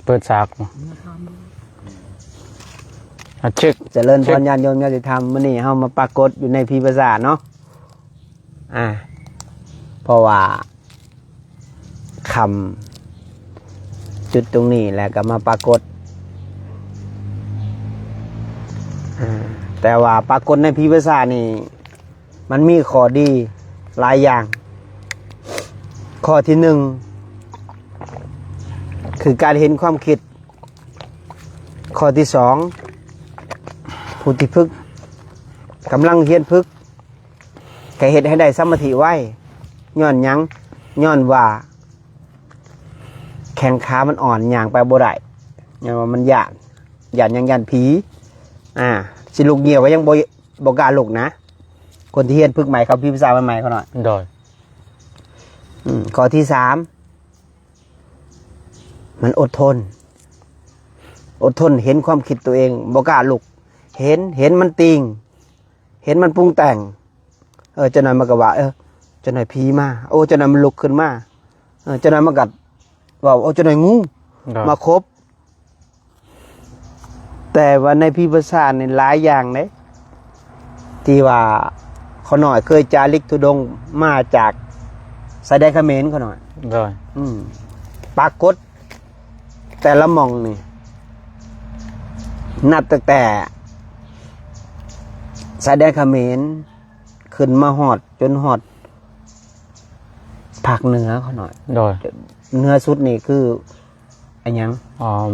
ເປີດສາກ ອາ ເຊັກ ຈະເລີນພອນ ເຊັກ ຍາດໂຍມຍາດຕິທຳ. ມື້ນີ້ເຮົາມາປາກົດຢູ່ໃນຜີປາສາດເນາະ ອາ ເພາະວ່າຄ່ຳຈຸດຕົງນີ້ແລ້ວກໍມາປາກົດ ອາ ແຕ່ວ່າປາກົດໃນຜີປາສາດນີ້ ມັນມີຂໍ້ດີຫຼາຍຢ່າງ. ຂໍ້ທີໜຶ່ງ ຄືການເຫັນຄວາມຄິດ. ຂໍ້ທີສອງ ຜູ້ທີ່ຝຶກ ກຳລັງຮຽນຝຶກ ກະເຮັດໃຫ້ໄດ້ສະມາທິໄວ. ຍ້ອນຫຍັງ? ຍ້ອນວ່າແຂ້ງຂາມັນອ່ອນ ຍ່າງໄປບໍ່ໄດ້ ຍ້ອນວ່າມັນຢ້ານ. ຢ້ານຫຍັງ? ຢ້ານຜີ. ອາ ຊິລຸກຍ່ຽວກໍຍັງບໍ່ ບໍ່ກ້າລຸກນະ. ຄົນທີ່ຮຽນຝຶກໃໝ່ ເຂົ້າຜີປາສາດໃໝ່ໆ ຂ້ານ້ອຍ. ໂດຍ. ອືມ ຂໍ້ທີສາມ ມັນອົດທົນ. ອົດທົນ ເຫັນຄວາມຄິດຕົວເອງ ບໍ່ກ້າລຸກ. ເຫັນ ເຫັນມັນຕີງ ເຫັນມັນປຸງແຕ່ງ. ເອີ ຈັກໜ້ອຍມັນກໍວ່າ ເອີ ຈັກໜ້ອຍຜີມາ. ໂອ້ ຈັກໜ້ອຍມັນລຸກຂຶ້ນມາ. ເອີ ຈັກໜ້ອຍມັນກໍເວົ້າ ໂອ້ ຈັກໜ້ອຍງູ ໂດຍ ມາຄົບ. ແຕ່ວ່າໃນຜີປາສາດນີ້ຫຼາຍຢ່າງເດ້ ທີ່ວ່າຂ້ານ້ອຍເຄີຍຈາລິກທຸດົງມາຈາກຊາຍແດນຂະເໝນ ຂ້ານ້ອຍ. ໂດຍ. ອືມ ປາກົດແຕ່ລະໝ່ອງນີ້ ນັບຕັ້ງແຕ່ຊາຍແດນຂະເໝນ ຂຶ້ນມາຮອດ ຈົນຮອດພາກເໜືອ ຂ້ານ້ອຍ. ໂດຍ. ເໜືອສຸດນີ້ຄື ອັນຫຍັງ? ອາ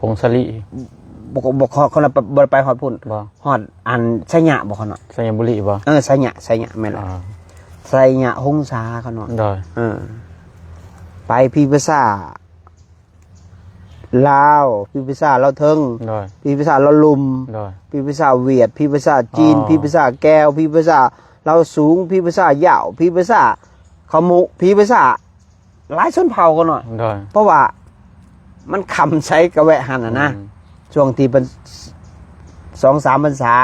ຜົ້ງສາລີ. ບໍ່ ບໍ່ ເຂົາ ເຂົາບໍ່ໄດ້ໄປຮອດພຸ້ນ. ບໍ່. ຮອດອັນໄຊຍະບໍ່ ຂ້ານ້ອຍ? ໄຊຍະບູລີບໍ່? ເອີ ໄຊຍະ ໄຊຍະ ແມ່ນແຫຼະ. ອາ ໄຊຍະຫົງສາ ຂ້ານ້ອຍ. ໂດຍ. ເອີ ໄປຜີປາສາດລາວ ຜີປາສາດລາວເທິງ. ໂດຍ. ຜີປາສາດລາວລຸ່ມ. ໂດຍ. ຜີປາສາດຫວຽດ ຜີປາສາດຈີນ. ອໍ. ຜີປາສາດແກ້ວ ຜີປາສາດລາວສູງ ຜີປາສາດຢາວ ຜີປາສາດຂະມຸ ຜີປາສາດ ຫຼາຍຊົນເຜົ່າ ຂ້ານ້ອຍ. ໂດຍ. ເພາະວ່າມັນຄ່ຳໃສກໍແວະຫັ້ນນະ. ອືມ. ຊ່ວງທີ່ເພິ່ນ ສອງສາມພັນສາ.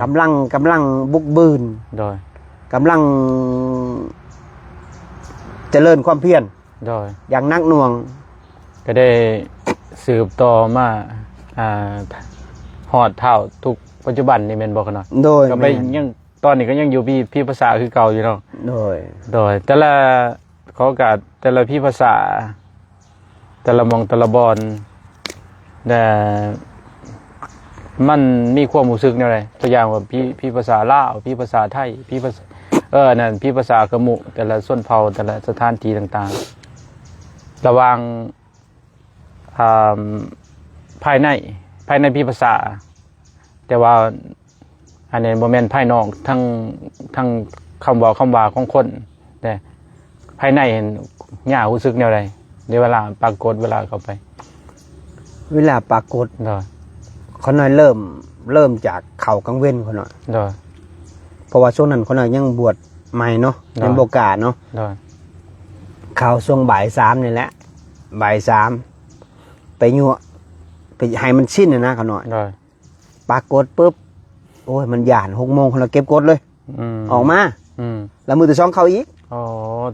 ອໍ. ກຳລັງ ກຳລັງບຸກບືນ. ໂດຍ. ກຳລັງຈະເລີນຄວາມພຽນ. ໂດຍ. ຢ່າງໜັກໜ່ວງ. ກໍໄດ້ສືບຕໍ່ມາ ອ່າ ຮອດເທົ່າທຸກປັດຈຸບັນນີ້ແມ່ນບໍ່ ຂ້ານ້ອຍ? ໂດຍ. ກໍໄປ ແມ່ນ ຍັງ ຕອນນີ້ກໍຍັງຢູ່ຜີ ຜີປາສາດຄືເກົ່າຢູ່ເນາະ. ໂດຍ. ໂດຍ. ແຕ່ລະ ຂໍໂອກາດ ແຕ່ລະຜີປາສາດ ແຕ່ລະໝ່ອງແຕ່ລະບ່ອນ ແຕ່ມັນມີຄວາມຮູ້ສຶກແນວໃດ? ຕົວຢ່າງວ່າ ຜີ ຜີປາສາດລາວ ຜີປາສາດໄທ ຜີປາສາ ເອີ ອັນນັ້ນ ຜີປາສາຂະມຸ ແຕ່ລະຊົນເຜົ່າ ແຕ່ລະສະຖານທີ່ຕ່າງໆ ລະຫວ່າງ ອ່າ ພາຍໃນ ພາຍໃນຜີປາສາດ ແຕ່ວ່າອັນນີ້ບໍ່ແມ່ນພາຍນອກ ທັງ ທັງຄຳເວົ້າຄຳວ່າຂອງຄົນ ແຕ່ພາຍໃນຫັ້ນ ຍ່າຮູ້ສຶກແນວໃດ ໃນເວລາປາກົດ ເວລາເຂົ້າໄປ? ເວລາປາກົດ ໂດຍ ຂ້ານ້ອຍເລີ່ມ ເລີ່ມຈາກເຂົ້າກາງເວັນ ຂ້ານ້ອຍ. ໂດຍ. ເພາະວ່າຊ່ວງນັ້ນຂ້ານ້ອຍຍັງບວດໃໝ່ເນາະ ໂດຍ ຍັງບໍ່ກ້າເນາະ. ໂດຍ. ເຂົ້າຊ່ວງບ່າຍສາມນີ້ແຫຼະ ບ່າຍສາມ ໄປຍົວະ ໄປໃຫ້ມັນຊິນຫັ້ນນະຂ້ານ້ອຍ. ໂດຍ. ປາກົດປຶບ ໂອ້ຍ ມັນຢ້ານ ຫົກໂມງຂ້ານ້ອຍເກັບກົດເລີຍ ອືມ ອອກມາ ອືມ ແລ້ວມື້ທີສອງເຂົ້າອີກ. ອໍ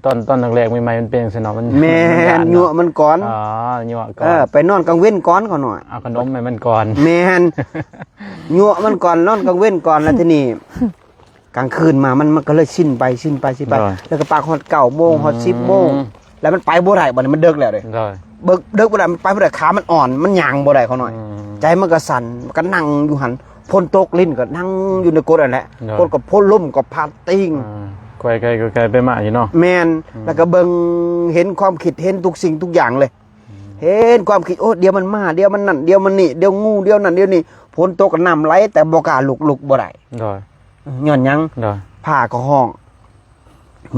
ຕອນ ຕອນແລກໆໃໝ່ໆມັນເປັນຈັ່ງຊີ້ເນາະ ມັນ ແມ່ນ ມັນຢ້ານເນາະ ຍົວະມັນກ່ອນ. ອໍ ຍົວະກ່ອນ. ເອີ ໄປນອນກາງເວັນກ່ອນຂ້ານ້ອຍ ເອົາຂະໜົມໃຫ້ມັນກ່ອນ. ແມ່ນ ຍົວະມັນກ່ອນ ນອນກາງເວັນກ່ອນ ແລ້ວທີນີ້ ກາງຄືນມາ ມັນ ມັນກໍເລີຍຊິນໄປ ຊິນໄປ ຊິນໄປ ໂດຍ ແລ້ວກໍປາກຮອດເກົ້າໂມງ ອືມ ຮອດສິບໂມງ ແລ້ວມັນໄປບໍ່ໄດ້ ບັດນີ້ມັນເດິກແລ້ວເດ້. ໂດຍ. ເດິກ ເດິກບໍ່ໄດ້ ມັນໄປບໍ່ໄດ້ ຂາມັນອ່ອນ ມັນຍ່າງບໍ່ໄດ້ຂ້ານ້ອຍ. ອືມ. ໃຈມັນກໍສັ່ນ ມັນກໍນັ່ງຢູ່ຫັ້ນ ຝົນຕົກ ລິນກໍນັ່ງຢູ່ໃນກົດຫັ້ນແຫຼະ. ໂດຍ. ກົດກໍພົນ ລົມກໍພັດຕີງ ອ່າ ໄກໆ ໄກໆ ໄປມາຢູ່ເນາະ. ແມ່ນ. ອືມ. ແລ້ວກໍເບິ່ງ ເຫັນຄວາມຄິດ ເຫັນທຸກສິ່ງທຸກຢ່າງເລີຍ. ອືມ. ເຫັນຄວາມຄິດ ໂອ້ ດຽວມັນມາ ດຽວມັນນັ້ນ ດຽວມັນນີ້ ດຽວງູ ດຽວນັ້ນ ດຽວນີ້ ຝົນຕົກກໍນ້ຳໄຫຼ ແຕ່ບໍ່ກ້າລຸກ ລຸກບໍ່ໄດ້. ໂດຍ. ຍ້ອນຫຍັງ? ໂດຍ. ຟ້າກໍຮ້ອງ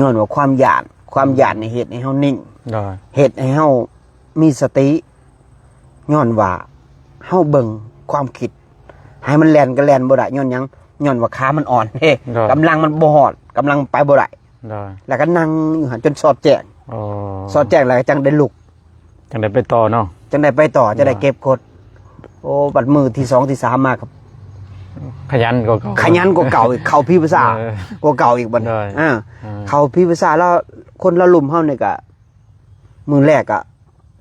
ຍ້ອນວ່າຄວາມຢ້ານ ຄວາມຢ້ານນີ້ເຮັດໃຫ້ເຮົານິ່ງ ໂດຍ ເຮັດໃຫ້ເຮົາມີສະຕິ ຍ້ອນວ່າເຮົາເບິ່ງຄວາມຄິດ ໃຫ້ມັນແລ່ນກໍແລ່ນບໍ່ໄດ້ ຍ້ອນຫຍັງ? ຍ້ອນວ່າຂາມັນອ່ອນເດ້ ໂດຍ ກຳລັງມັນບໍ່ຮອດ ກຳລັງໄປບໍ່ໄດ້ ໂດຍ ແລ້ວກໍນັ່ງຢູ່ຫັ້ນຈົນສອດແຈ້ງ ອໍ ສອດແຈ້ງແລ້ວກໍຈັ່ງໄດ້ລຸກ ຈັ່ງໄດ້ໄປຕໍ່ເນາະ ຈັ່ງໄດ້ໄປຕໍ່ ຈັ່ງໄດ້ເກັບກົດ. ໂອ້ ບັດມື້ທີສອງທີສາມມາກໍຂະຫຍັນກວ່າເກົ່າ ຂະຫຍັນກວ່າເກົ່າອີກ ເຂົ້າຜີປາສາດ ເອີ ກວ່າເກົ່າອີກບັດນີ້ ໂດຍ ເອີ ເອີ ເຂົ້າຜີປາສາດແລ້ວ ຄົນລາວລຸ່ມເຮົານີ້ກະ ມື້ແລກກະ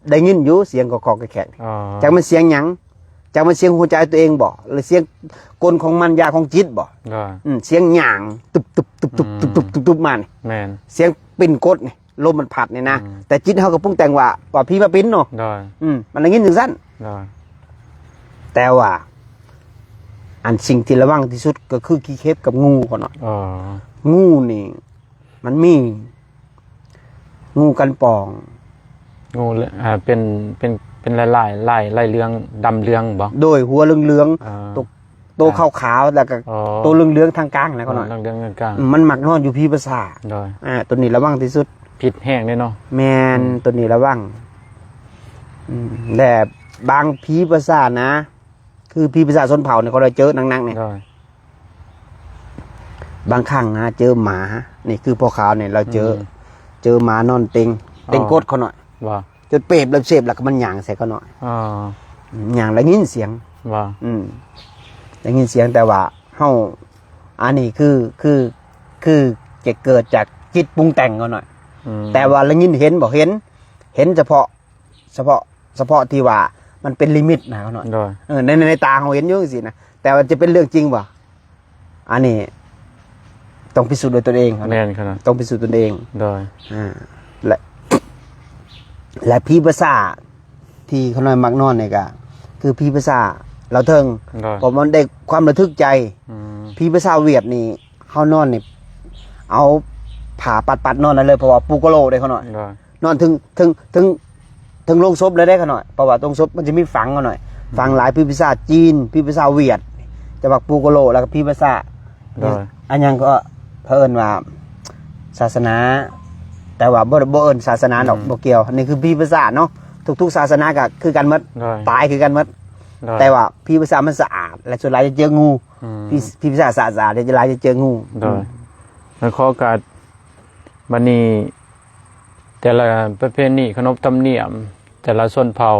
ໄດ້ຍິນຢູ່ສຽງກອກໆແຄກໆ ອໍ ຈັກມັນສຽງຫຍັງ ຈັກມັນສຽງຫົວໃຈຕົວເອງບໍ ຫຼືສຽງກົນຂອງມັນຢາຂອງຈິດບໍ ໂດຍ ອືມ ສຽງຫຍັງ ຕຶບໆ ຕຶບໆ ອືມ ຕຶບໆ ມານີ້ ແມ່ນ ສຽງປິ່ນກົດນີ້ ລົມມັນພັດນີ້ນະ ອືມ ແຕ່ຈິດເຮົາກໍປຸງແຕ່ງວ່າ ວ່າຜີມາປິ່ນເນາະ ໂດຍ ອືມ ມັນໄດ້ຍິນຈັ່ງຊັ້ນ ໂດຍ ແຕ່ວ່າ ອັນສິ່ງທີ່ລະວັງທີ່ສຸດກໍຄືຂີ້ເຂັບກັບງູເຂົາເນາະ ອໍ ງູນີ້ ມັນມີງູກັນປ່ອງ ງູ ອ່າ ເປັນ ເປັນ ເປັນລາຍໆ ລາຍ ລາຍເຫຼືອງ ດຳເຫຼືອງບໍ? ໂດຍ ຫົວເຫຼືອງໆ ອ່າ ໂຕ ໂຕຂາວໆ ແລ້ວກໍ ອໍ ໂຕເຫຼືອງໆທາງກາງນະ ເຂົາເນາະ ເຫຼືອງໆທາງກາງ ອືມ ມັນມັກນອນຢູ່ຜີປາສາດ ໂດຍ ອ່າ ໂຕນີ້ລະວັງທີ່ສຸດ ພິດແຮງເດ້ເນາະ ແມ່ນ ອືມ ໂຕນີ້ລະວັງ ອືມ ແລະບາງຜີປາສາດນະ ຄືຜີປີສາດຊົນເຜົ່ານີ້ ເຂົາໄດ້ເຈີໜັກໆນີ້ ໂດຍ ບາງຄັ້ງນະ ເຈີໝາ ນີ້ຄືພໍ່ຂາວນີ້ ລາວເຈີ ອືມ ເຈີໝານອນເຕັງ ເຕັງ ອໍ ກົດເຂົາໜ້ອຍ ວ່າ ຈົນເປັບແລ້ວເສບ ແລ້ວກໍມັນຍ່າງໃສ່ເຂົາໜ້ອຍ ອໍ ຍ່າງໄດ້ຍິນສຽງ ວ່າ ອືມ ໄດ້ຍິນສຽງ ແຕ່ວ່າເຮົາ ອັນນີ້ຄື ຄື ຄືຈະເກີດຈາກຈິດປຸງແຕ່ງເຂົາໜ້ອຍ ອືມ ແຕ່ວ່າໄດ້ຍິນເຫັນບໍ່ ເຫັນ ເຫັນສະເພາະ ສະເພາະ ສະເພາະທີ່ວ່າມັນເປັນລິມິດນະເນາະ ໂດຍ ເອີ ໃນ ໃນ ໃນຕາເຮົາເຫັນຢູ່ຈັ່ງຊີ້ນະ ແຕ່ວ່າຈະເປັນເລື່ອງຈິງບໍ່ ອັນນີ້ຕ້ອງພິສູດດ້ວຍຕົນເອງ ແມ່ນຂະໜາດ ຕ້ອງພິສູດຕົນເອງ ໂດຍ ອ່າ ແລະ ແລະຜີປີສາດທີ່ຂ້ານ້ອຍມັກນອນນີ້ກະ ຄືຜີປີສາດລາວເທິງ ໂດຍ ເພາະມັນໄດ້ຄວາມລະທຶກໃຈ ອືມ ຜີປີສາດຫວຽດນີ້ ເຮົານອນນີ້ ເອົາຜ້າປັດໆນອນນັ້ນເລີຍ ເພາະວ່າປູກະໂລເດ້ຂ້ານ້ອຍ ໂດຍ ນອນເທິງ ເທິງ ເທິງ ເທິງໂລງສົບເລີຍເດ້ຂ້ານ້ອຍ ເພາະວ່າໂລງສົບມັນຈະມີຝັງຂ້ານ້ອຍ ອືມ ຝັງຫຼາຍ ຜີປີສາດຈີນ ຜີປີສາດຫວຽດ ຈະມັກປູກະໂລ ແລ້ວກໍຜີປີສາດ ໂດຍ ອັນຫຍັງກໍເຂົາເອີ້ນວ່າສາສະໜາ ແຕ່ວ່າບໍ່ ບໍ່ເອີ້ນສາສະໜາດອກ ອືມ ບໍ່ກ່ຽວ ນີ້ຄືຜີປີສາດເນາະ ທຸກໆສາສະໜາກໍຄືກັນໝົດ ໂດຍ ຕາຍຄືກັນໝົດ ໂດຍ ແຕ່ວ່າຜີປີສາດມັນສະອາດ ແລະສ່ວນຫຼາຍຈະເຈີງູ ອືມ ຜີ ຜີປີສາດສະອາດ ສ່ວນຫຼາຍຈະເຈີງູ ໂດຍ ອືມ ແລ້ວຂໍໂອກາດ ບັດນີ້ ແຕ່ລະປະເພນີຂະໜົບທຳນຽມ ແຕ່ລະຊົນເຜົ່າ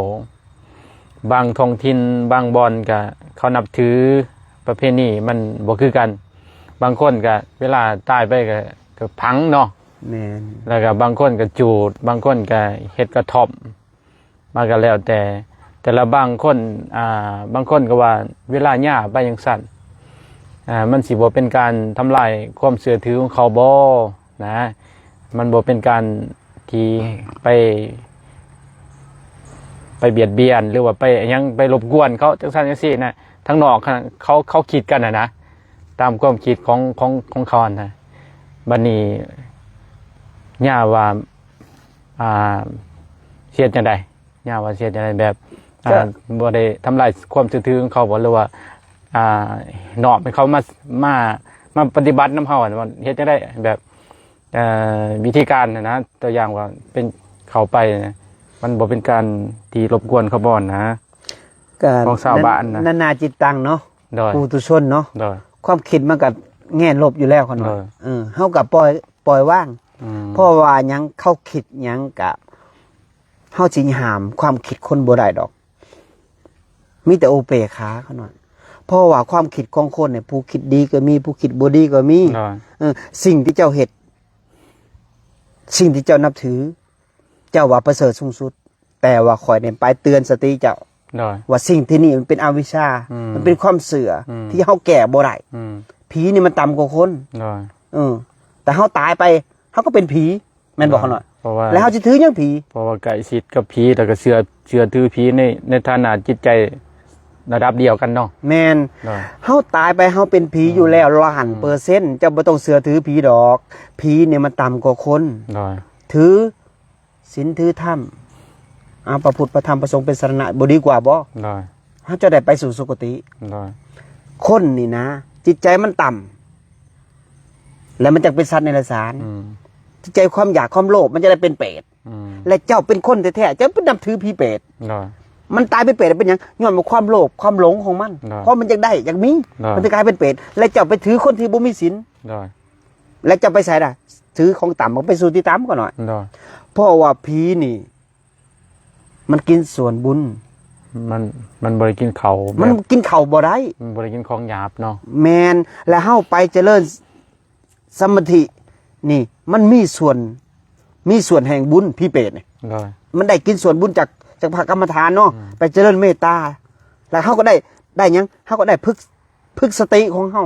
ບາງທ້ອງຖິ່ນ ບາງບ່ອນກະເຂົານັບຖືປະເພນີມັນບໍ່ຄືກັນ ບາງຄົນກະເວລາຕາຍໄປກະ ກະຝັງເນາະ ແມ່ນ ແລ້ວກະບາງຄົນກະຈູດ ບາງຄົນກະເຮັດກະທ່ອມ ມັນກໍແລ້ວແຕ່ ແຕ່ລະບາງຄົນ ອ່າ ບາງຄົນກໍວ່າເວລາຍ່າໄປຈັ່ງຊັ້ນ ອ່າ ມັນຊິບໍ່ເປັນການທຳລາຍຄວາມເຊື່ອຖືຂອງເຂົາບໍ່ນະ ມັນບໍ່ເປັນການທີ່ໄປ ໄປບຽດບຽນ ຫຼືວ່າໄປຫຍັງ ໄປລົບກວນເຂົາຈັ່ງຊັ້ນຈັ່ງຊີ້ນະ ທາງນອກເຂົາ ເຂົາຄິດກັນຫັ້ນນະ ຕາມຄວາມຄິດຂອງ ຂອງ ຂອງເຂົາຫັ້ນນະ ບັດນີ້ຍ່າວ່າ ອ່າ ຊິເຮັດຈັ່ງໃດ? ຍ່າວ່າຊິເຮັດຈັ່ງໃດ? ແບບ ກໍ ອ່າ ບໍ່ໄດ້ທຳລາຍຄວາມເຊື່ອຖືຂອງເຂົາບໍ່? ຫຼືວ່າ ອ່າ ນ້ອມໃຫ້ເຂົາມາ ມາ ມາປະຕິບັດນຳເຮົາ ວ່າເຮັດຈັ່ງໃດ? ແບບ ເອີ ວິທີການຫັ້ນນະ ຕົວຢ່າງວ່າເປັນ ເຂົ້າໄປນະ ມັນບໍ່ເປັນການທີ່ລົບກວນເຂົາບໍ່ນະ? ກໍ ຂອງຊາວບ້ານນະ ນານາຈິດຕັງເນາະ ໂດຍ ປຸຖຸຊົນເນາະ ໂດຍ ຄວາມຄິດມັນກໍແງ່ລົບຢູ່ແລ້ວ ຂ້ານ້ອຍ ໂດຍ ເອີ ເຮົາກໍປ່ອຍ ປ່ອຍວາງ ອືມ ເພາະວ່າຫຍັງ ເຂົາຄິດຫຍັງກະ ເຮົາຊິຫ້າມຄວາມຄິດຄົນບໍ່ໄດ້ດອກ ມີແຕ່ໂອເປຂາ ຂ້ານ້ອຍ ເພາະວ່າຄວາມຄິດຂອງຄົນນີ້ ຜູ້ຄິດດີກໍມີ ຜູ້ຄິດບໍ່ດີກໍມີ ໂດຍ ເອີ ສິ່ງທີ່ເຈົ້າເຮັດ ສິ່ງທີ່ເຈົ້ານັບຖື ເຈົ້າວ່າປະເສີດສູງສຸດ ແຕ່ວ່າຂ້ອຍນີ້ໄປເຕືອນສະຕິເຈົ້າ ໂດຍ ວ່າສິ່ງທີ່ນີ້ມັນເປັນອະວິຊາ ອືມ ມັນເປັນຄວາມເຊື່ອ ອືມ ທີ່ເຮົາແກ້ບໍ່ໄດ້ ອືມ ຜີນີ້ມັນຕ່ຳກວ່າຄົນ ໂດຍ ເອີ ແຕ່ເຮົາຕາຍໄປ ເຮົາກໍເປັນຜີ ແມ່ນບໍ່ ໂດຍ ຂ້ານ້ອຍ? ເພາະວ່າ ແລ້ວເຮົາຊິຖືຫຍັງຜີ? ເພາະວ່າໃກ້ຊິດກັບຜີ ແລ້ວກໍເຊື່ອ ເຊື່ອຖືຜີໃນ ໃນຖານະຈິດໃຈລະດັບດຽວກັນເນາະ ແມ່ນ ໂດຍ ເຮົາຕາຍໄປ ເຮົາເປັນຜີ ອືມ ຢູ່ແລ້ວລ້ານເປີເຊັນ ອືມ ເຈົ້າບໍ່ຕ້ອງເຊື່ອຖືຜີດອກ ຜີນີ້ມັນຕ່ຳກວ່າຄົນ ໂດຍ ຖື ສິນຖືທຳ ເອົາ ພະພຸດ ພະທຳ ພະສົງເປັນສະລະນະ ບໍ່ດີກວ່າບໍ່? ໂດຍ ເຮົາຈະໄດ້ໄປສູ່ສຸຄະຕິ ໂດຍ ຄົນນີ້ນະ ຈິດໃຈມັນຕ່ຳ ແລ້ວມັນຈັກເປັນສັດເນຍລະສານ ອືມ ຈິດໃຈຄວາມຢາກຄວາມໂລບ ມັນຈະໄດ້ເປັນເປດ ອືມ ແລະເຈົ້າເປັນຄົນແທ້ໆ ເຈົ້າໄປນັບຖືຜີເປດ ໂດຍ ມັນຕາຍເປັນເປດເປັນຫຍັງ? ຍ້ອນວ່າຄວາມໂລບຄວາມຫຼົງຂອງມັນ ໂດຍ ເພາະມັນຢາກໄດ້ຢາກມີ ໂດຍ ມັນໄປກາຍເປັນເປດ ແລະເຈົ້າໄປຖືຄົນທີ່ບໍ່ມີສິນ ໂດຍ ແລະເຈົ້າໄປໃສລະ? ຖືຂອງຕ່ຳ ມັນໄປສູ່ທີ່ຕ່ຳກໍໜ້ອຍ ໂດຍ ເພາະວ່າຜີນີ້ ມັນກິນສ່ວນບຸນ ມັນ ມັນບໍ່ໄດ້ກິນເຂົ້າ ມັນ ແບບ ກິນເຂົ້າບໍ່ໄດ້ ມັນບໍ່ໄດ້ກິນຂອງຫຍາບເນາະ ແມ່ນ ແລະເຮົາໄປຈະເລີນສະມາທິນີ້ ມັນມີສ່ວນ ມີສ່ວນແຫ່ງບຸນ ຜີເປດນີ້ ໂດຍ ມັນໄດ້ກິນສ່ວນບຸນຈາກ ຈາກພະກຳມະຖານເນາະ ອືມ ໄປຈະເລີນເມດຕາ ແລ້ວເຮົາກໍໄດ້ ໄດ້ຫຍັງ? ເຮົາກໍໄດ້ຝຶກ ຝຶກສະຕິຂອງເຮົາ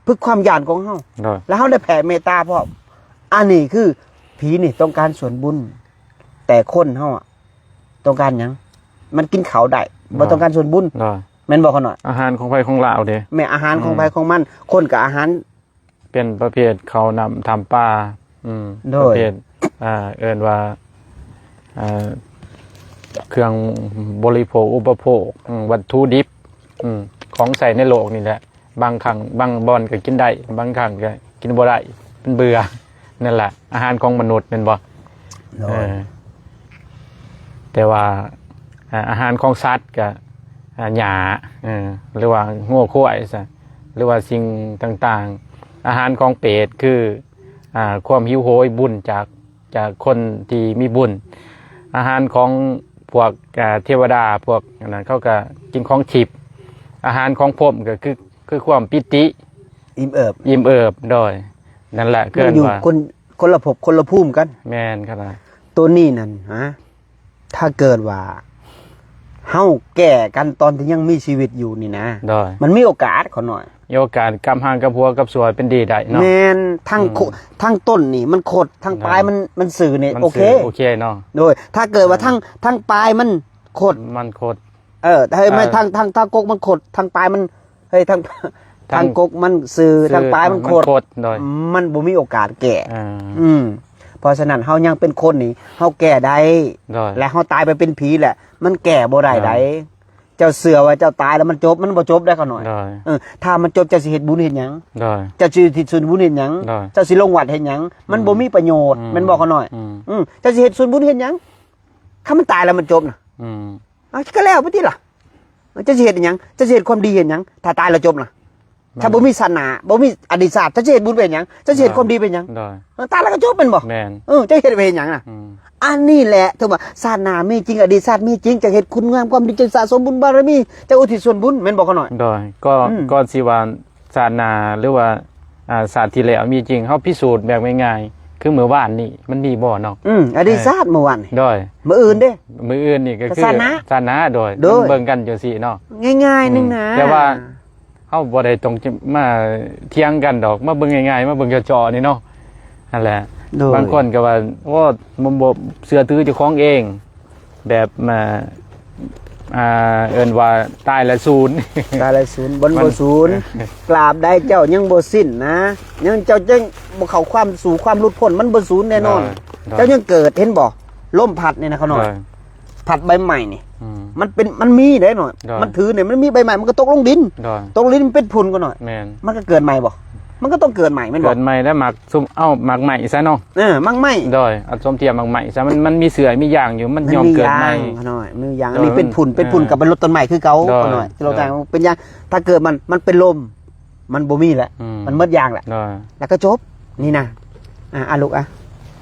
ຝຶກຄວາມຢ້ານຂອງເຮົາ ໂດຍ ແລ້ວເຮົາໄດ້ແຜ່ເມດຕາພ້ອມ. ອັນນີ້ຄືຜີນີ້ຕ້ອງການສ່ວນບຸນ ແຕ່ຄົນເຮົາອະຕ້ອງການຫຍັງ? ມັນກິນເຂົ້າໄດ້ ໂດຍ ບໍ່ຕ້ອງການສ່ວນບຸນ ໂດຍ ແມ່ນບໍ່ຂະນ້ອຍ? ອາຫານຂອງໃຜຂອງລາວເດ້ ແມ່ນອາຫານຂອງໃຜຂອງມັນ ອືມ ຄົນກໍອາຫານ ເປັນປະເພດເຂົ້ານ້ຳທຳປາ ອືມ ໂດຍ ປະເພດ ອ່າ ເອີ້ນວ່າ ອ່າ ເຄື່ອງບໍລິໂພກອຸປະໂພກ ອືມ ວັດຖຸດິບ ອືມ ຂອງໃຊ້ໃນໂລກນີ້ແຫຼະ ບາງຄັ້ງບາງບ່ອນກໍກິນໄດ້ ບາງຄັ້ງກໍກິນບໍ່ໄດ້ ມັນເບື່ອ ນັ້ນລະ ອາຫານຂອງມະນຸດແມ່ນບໍ່? ໂດຍ ເອີ ແຕ່ວ່າ ອາ ອາຫານຂອງສັດກະ ອາ ຫຍ້າ ເອີ ຫຼືວ່າງົວຄວາຍຊະ ຫຼືວ່າສິ່ງຕ່າງໆ. ອາຫານຂອງເປດຄື ອາ ຄວາມຫິວໂຫຍບຸນຈາກ ຈາກຄົນທີ່ມີບຸນ. ອາຫານຂອງພວກ ອາ ເທວະດາ ພວກອັນນັ້ນ ເຂົາກະກິນຂອງທິບ. ອາຫານຂອງພົມກະຄື ຄືຄວາມປີຕິ ອີ່ມເອີບ ອີ່ມເອີບ ໂດຍ ນັ້ນແຫຼະ ຄືວ່າ ຄົນ ຄົນລະພົບຄົນລະພູມກັນ ແມ່ນຂະໜາດ ໂຕນີ້ນັ້ນ ຮະ ຖ້າເກີດວ່າເຮົາແກ້ກັນຕອນທີ່ຍັງມີຊີວິດຢູ່ນີ້ນະ ໂດຍ ມັນມີໂອກາດ ຂະນ້ອຍ ມີໂອກາດກັບຮ່າງກັບຫົວກັບຊົ່ວເປັນດີໄດ້ເນາະ ແມ່ນ ທັງ ອືມ ໂຄ ທັງຕົ້ນນີ້ມັນຄົດ ທັງປາຍ ໂດຍ ມັນ ມັນຊື່ນີ້ ມັນ ໂອເຄ ຊື່ ໂອເຄເນາະ ໂດຍ ຖ້າເກີດວ່າ ໂດຍ ທັງ ທັງປາຍມັນຄົດ ມັນຄົດ ເອີ ເອີ ທັງ ທັງ ທັງກົກມັນຄົດ ທັງປາຍມັນ ເຮີ້ຍ ທັງ ທັງ ທັງກົກມັນຊື່ ຊື່ ທັງປາຍມັນ ມັນ ຄົດ ມັນຄົດ ໂດຍ ມັນບໍ່ມີໂອກາດແກ້ ອ່າ ອືມ ເພາະສະນັ້ນເຮົາຍັງເປັນຄົນນີ້ ເຮົາແກ້ໄດ້ ໂດຍ ແລະເຮົາຕາຍໄປເປັນຜີແຫຼະ ມັນແກ້ບໍ່ໄດ້ໃດ໋ ໂດຍ ເຈົ້າເຊື່ອວ່າເຈົ້າຕາຍແລ້ວມັນຈົບ ມັນບໍ່ຈົບໄດ໋ ຂະນ້ອຍ ໂດຍ ເອີ ຖ້າມັນຈົບ ເຈົ້າຊິເຮັດບຸນເຮັດຫຍັງ? ໂດຍ ເຈົ້າຊິອຸທິດສ່ວນບຸນເຮັດຫຍັງ? ໂດຍ ເຈົ້າຊິລົງວັດເຮັດຫຍັງ? ອືມ ມັນບໍ່ມີປະໂຫຍດ ອືມ ແມ່ນບໍ່ ຂະນ້ອຍ? ອືມ ອືມ ເຈົ້າຊິເຮັດສ່ວນບຸນເຮັດຫຍັງ? ຄັນມັນຕາຍແລ້ວມັນຈົບນະ ອືມ ເອົາ ກໍແລ້ວໄປຕິລະ ເຈົ້າຊິເຮັດຫຍັງ? ເຈົ້າຊິເຮັດຄວາມດີເຮັດຫຍັງ? ຖ້າຕາຍແລ້ວຈົບນະ ແມ່ນ ຖ້າບໍ່ມີຊາດໜ້າ ບໍ່ມີອະດີດຊາດ ເຈົ້າຊິເຮັດບຸນໄປເຮັດຫຍັງ? ເຈົ້າຊິເຮັດຄວາມດີໄປເຮັດຫຍັງ? ໂດຍ ເອີ ຕາຍແລ້ວກໍຈົບແມ່ນບໍ່? ແມ່ນ ເອີ ເຈົ້າເຮັດໄປເຮັດຫຍັງນະ? ອືມ ອັນນີ້ແຫຼະຖືວ່າຊາດໜ້າມີຈິງ ອະດີດຊາດມີຈິງ ເຈົ້າເຮັດຄຸນງາມຄວາມດີ ເຈົ້າສະສົມບຸນບາລະມີ ເຈົ້າອຸທິດສ່ວນບຸນ ແມ່ນບໍ່ ຂະນ້ອຍ? ໂດຍ ກໍ ອືມ ກ່ອນຊິວ່າ ຊາດໜ້າ ຫຼືວ່າ ອ່າ ຊາດທີ່ແລ້ວມີຈິງ ເຮົາພິສູດແບບງ່າຍໆ ຄືມື້ວານນີ້ມັນມີບໍ່ເນາະ? ອືມ ອະດີດຊາດມື້ວານນີ້ ໂດຍ ມື້ອື່ນເດ້? ມື້ອື່ນນີ້ກໍຄືຊາດໜ້າ ຊາດໜ້າ ໂດຍ ໂດຍ ເບິ່ງກັນຈັ່ງຊີ້ເນາະ ງ່າຍໆ ອືມ ໜຶ່ງນະ ແຕ່ວ່າເຮົາບໍ່ໄດ້ຕ້ອງມາຖຽງກັນດອກ ມາເບິ່ງງ່າຍໆ ມາເບິ່ງເຈາະໆ ນີ້ເນາະ ຫັ້ນແຫຼະ ໂດຍ ບາງຄົນກໍວ່າ ໂອ້ ບໍ່ ບໍ່ເຊື່ອຖືເຈົ້າຂອງເອງ ແບບ ອ່າ ອ່າ ເອີ້ນວ່າຕາຍແລ້ວສູນ ຕາຍແລ້ວສູນ ມັນບໍ່ສູນ ເອີ ຕາບໃດເຈົ້າຍັງບໍ່ສິ້ນນະ ຍັງ ເຈົ້າຍັງບໍ່ເຂົ້າຄວາມສູ່ຄວາມຫຼຸດພົ້ນ ມັນບໍ່ສູນແນ່ນອນ ໂດຍ ໂດຍ ເຈົ້າຍັງເກີດ ເຫັນບໍ່ ລົມພັດນີ້ນະ ຂະນ້ອຍ ໂດຍ ພັດໃບໄມ້ນີ້ ອືມ ມັນເປັນ ມັນມີເດ້ນ້ອຍ ໂດຍ ມັນຖືນີ້ ມັນມີໃບໄມ້ ມັນກໍຕົກລົງດິນ ໂດຍ ຕົກລົງດິນ ມັນເປັນຝຸ່ນ ຂະນ້ອຍ ແມ່ນ ມັນກໍເກີດໃໝ່ບໍ່? ມັນກໍຕ້ອງເກີດໃໝ່ ແມ່ນບໍ່? ເກີດໃໝ່ແລ້ວໝາກຊຸມ ເອົາໝາກໄມ້ຊະເນາະ ເອີ ໝາກໄມ້ ໂດຍ ເອົາສົມທຽບໝາກໄມ້ຊະ ມັນ ມັນມີເຊື້ອມີຢາງຢູ່ ມັນຍອມເກີດໃໝ່ ຂະນ້ອຍ ມີຢາງ ໂດຍ ອັນນີ້ເປັນຝຸ່ນ ເປັນຝຸ່ນ ເອີ ກໍໄປລົດຕົ້ນໄມ້ຄືເກົ່າ ໂດຍ ຂະນ້ອຍ ໂດຍ ທີ່ເຮົາສ້າງເປັນຢາງ ຖ້າເກີດມັນ ມັນເປັນລົມ ມັນບໍ່ມີແຫຼະ ອືມ ມັນໝົດຢາງແຫຼະ ໂດຍ ແລ້ວກໍຈົບ ນີ້ນະ ອ່າ ອ່າ ລູກ ອ່າ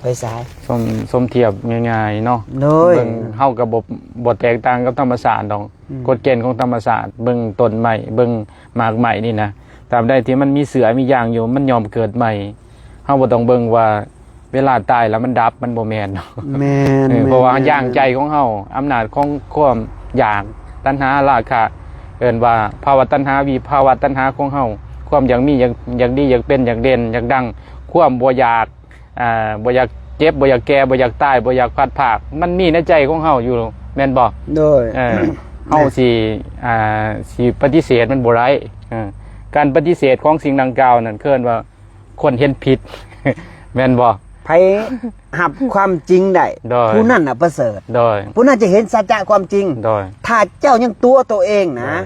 ໄປສາຍ ສົມ ສົມທຽບງ່າຍໆເນາະ ໂດຍ ເບິ່ງ ເຮົາກໍບໍ່ ບໍ່ແຕກຕ່າງກັບທຳມະຊາດດອກ ອືມ ກົດເກນຂອງທຳມະຊາດ ເບິ່ງຕົ້ນໄມ້ ເບິ່ງໝາກໄມ້ນີ້ນະ ຕາບໃດທີ່ມັນມີເຊື້ອມີຢາງຢູ່ ມັນຍອມເກີດໃໝ່ ເຮົາບໍ່ຕ້ອງເບິ່ງວ່າເວລາຕາຍແລ້ວມັນດັບ ມັນບໍ່ແມ່ນ ແມ່ນ ເອີ ເພາະວ່າ ແມ່ນ ຢາງໃຈຂອງເຮົາ ອຳນາດຂອງຄວາມຢາກ ຕັນຫາ ລາຄະ ເອີ້ນວ່າພາວະຕັນຫາ ວິພາວະຕັນຫາຂອງເຮົາ ຄວາມຢາກມີ ຢາກ ຢາກດີ ຢາກເປັນ ຢາກເດັ່ນ ຢາກດັງ ຄວາມບໍ່ຢາກ ອ່າ ບໍ່ຢາກເຈັບ ບໍ່ຢາກແກ່ ບໍ່ຢາກຕາຍ ບໍ່ຢາກພັດພາກ ມັນມີໃນໃຈຂອງເຮົາຢູ່ ແມ່ນບໍ່? ໂດຍ ເອີ ເຮົາຊິ ອ່າ ຊິປະຕິເສດມັນບໍ່ໄດ້ ເອີ ການປະຕິເສດຂອງສິ່ງດັ່ງກ່າວນັ້ນ ເອີ້ນວ່າຄົນເຫັນຜິດ ແມ່ນບໍ່? ໃຜຮັບຄວາມຈິງໄດ້ ໂດຍ ຜູ້ນັ້ນນະປະເສີດ ໂດຍ ຜູ້ນັ້ນຈະເຫັນສັດຈະຄວາມຈິງ ໂດຍ ຖ້າເຈົ້າຍັງຕົວະໂຕເອງນະ ໂດຍ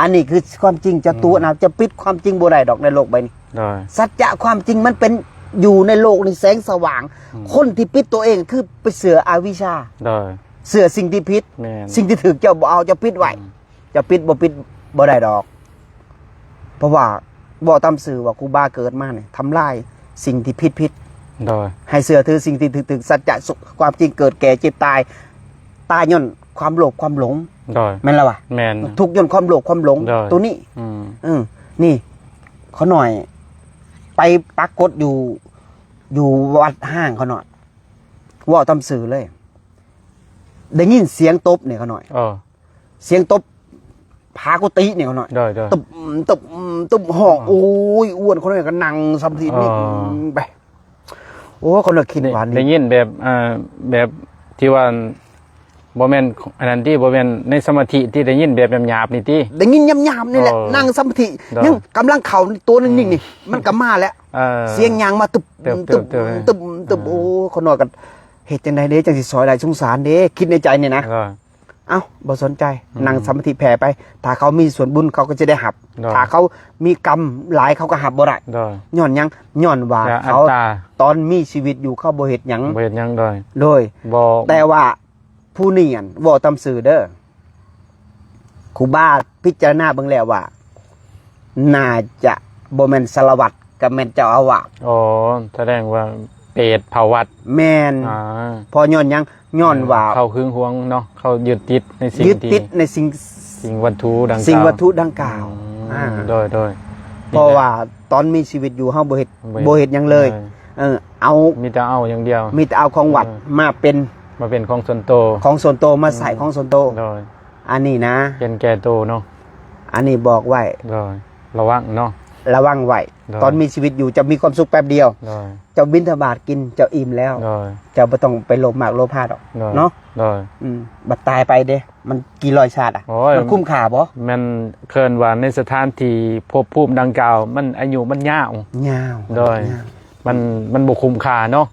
ອັນນີ້ຄືຄວາມຈິງ ເຈົ້າຕົວະນະ ອືມ ເຈົ້າປິດຄວາມຈິງບໍ່ໄດ້ດອກໃນໂລກໃບນີ້ ໂດຍ ສັດຈະຄວາມຈິງມັນເປັນຢູ່ໃນໂລກນີ້ແສງສະຫວ່າງ ອືມ ຄົນທີ່ປິດຕົວເອງຄືໄປເຊື່ອອະວິຊາ ໂດຍ ເຊື່ອສິ່ງທີ່ຜິດ ແມ່ນ ສິ່ງທີ່ຖືກເຈົ້າບໍ່ເອົາ ເຈົ້າປິດໄວ້ ອືມ ເຈົ້າປິດບໍ່ປິດບໍ່ໄດ້ດອກ ເພາະວ່າເວົ້າຕາມຊື່ວ່າຄູບາເກີດມານີ້ ທຳລາຍສິ່ງທີ່ຜິດໆ ໂດຍ ໃຫ້ເຊື່ອຖືສິ່ງທີ່ຖືກໆ ສັດຈະ ຄວາມຈິງເກີດແກ່ເຈັບຕາຍ ຕາຍຍ້ອນຄວາມໂລບຄວາມຫຼົງ ໂດຍ ແມ່ນລະວະ? ແມ່ນ ທຸກຍ້ອນຄວາມໂລບຄວາມຫຼົງ ໂດຍ ໂຕນີ້ ອືມ ເອີ ນີ້ ຂ້ານ້ອຍໄປປາກົດຢູ່ ຢູ່ວັດຮ້າງ ຂ້ານ້ອຍ ເວົ້າຕາມຊື່ເລີຍ ໄດ້ຍິນສຽງຕົບນີ້ຂ້ານ້ອຍ ເອີ ສຽງຕົບຜາກຸຕິນີ້ຂ້ານ້ອຍ ໂດຍໆ ຕຶບ ຕຶບ ຕຶບ ຮ້ອງ ອໍ ໂອ້ຍ ອ້ວນຂ້ານ້ອຍກໍນັ່ງສະມາທິນີ້ ອໍ ອືມ ໄປ ໂອ້ ຂ້ານ້ອຍຄິດວ່ານີ້ ໄດ້ຍິນແບບ ເອີ ແບບທີ່ວ່າ ບໍ່ແມ່ນອັນນັ້ນຕິ ບໍ່ແມ່ນໃນສະມາທິຕິ ໄດ້ຍິນແບບຫຍາບໆນີ້ຕິ ໄດ້ຍິນຫຍາບໆນີ້ແຫຼະ ໂອ້ ນັ່ງສະມາທິ ໂດຍ ຍັງກຳລັງເຂົ້າຕົວນີ້ ອືມ ນີ້ ມັນກໍມາແລ້ວ ເອີ ສຽງຍ່າງມາຕຶບ ຕຶບ ຕຶບ ຕຶບ ຕຶບ ອໍ ໂອ້ ຂ້ານ້ອຍກໍເຮັດຈັ່ງໃດເດ້ ຈັ່ງຊິຊ່ອຍໄດ້ ສົງສານເດ້ ຄິດໃນໃຈນີ້ນະ ໂດຍ ເອົ້າ ບໍ່ສົນໃຈ ອືມ ນັ່ງສະມາທິແຜ່ໄປ ຖ້າເຂົາມີສ່ວນບຸນເຂົາກໍຈະໄດ້ຮັບ ໂດຍ ຖ້າເຂົາມີກຳຫຼາຍເຂົາກໍຮັບບໍ່ໄດ້ ໂດຍ ຍ້ອນຫຍັງ? ຍ້ອນວ່າ ເຂົາ ຕອນມີຊີວິດຢູ່ເຂົາບໍ່ເຮັດຫຍັງ ບໍ່ເຮັດຫຍັງ ໂດຍ ໂດຍ ບໍ່ ແຕ່ວ່າຜູ້ນີ້ຫັ້ນເວົ້າຕາມຊື່ເດີ ຄູບາພິຈາລະນາເບິ່ງແລ້ວວ່າ ໜ້າຈະບໍ່ແມ່ນສາລະວັດ ກໍແມ່ນເຈົ້າອາວາດ ອໍ ສະແດງວ່າເປດເຝົ້າວັດ ແມ່ນ ອາ ເພາະຍ້ອນຫຍັງ? ຍ້ອນວ່າ ເຂົາຫຶງຫວງເນາະ ເຂົາຍຶດຕິດໃນສິ່ງ ຍຶດຕິດໃນສິ່ງ ສິ່ງວັດຖຸດັ່ງກ່າວ ສິ່ງວັດຖຸດັ່ງກ່າວ ອືມ ອາ ໂດຍໆ ເພາະວ່າຕອນມີຊີວິດຢູ່ເຮົາບໍ່ເຮັດ ບໍ່ເຮັດ ບໍ່ເຮັດຫຍັງເລີຍ ເອີ ເອົາ ມີແຕ່ເອົາຢ່າງດຽວ ມີແຕ່ເອົາຂອງວັດ ເອີ ມາເປັນ ມາເປັນຂອງສ່ວນໂຕ ຂອງສ່ວນໂຕ ມາໃຊ້ ອືມ ຂອງສ່ວນໂຕ ໂດຍ ອັນນີ້ນະ ເຫັນແກ່ໂຕເນາະ ອັນນີ້ບອກໄວ້ ໂດຍ ລະວັງເນາະ ລະວັງໄວ້ ໂດຍ ຕອນມີຊີວິດຢູ່ເຈົ້າມີຄວາມສຸກແປັບດຽວ ໂດຍ ເຈົ້າບິນທະບາດກິນ ເຈົ້າອີ່ມແລ້ວ ໂດຍ ເຈົ້າບໍ່ຕ້ອງໄປໂລບມາກໂລພາດອກ ໂດຍ ເນາະ ໂດຍ ອືມ ບັດຕາຍໄປເດ້ ມັນກີ່ຮ້ອຍຊາດອະ ໂອ້ຍ ມັນຄຸ້ມຄ່າບໍ່? ແມ່ນ ເອີ້ນວ່າໃນສະຖານທີ່ພົບພູມດັ່ງກ່າວ ມັນອາຍຸມັນຍາວ ຍາວ ໂດຍ ຍາວ ມັນ ມັນບໍ່ຄຸ້ມຄ່າເນາະ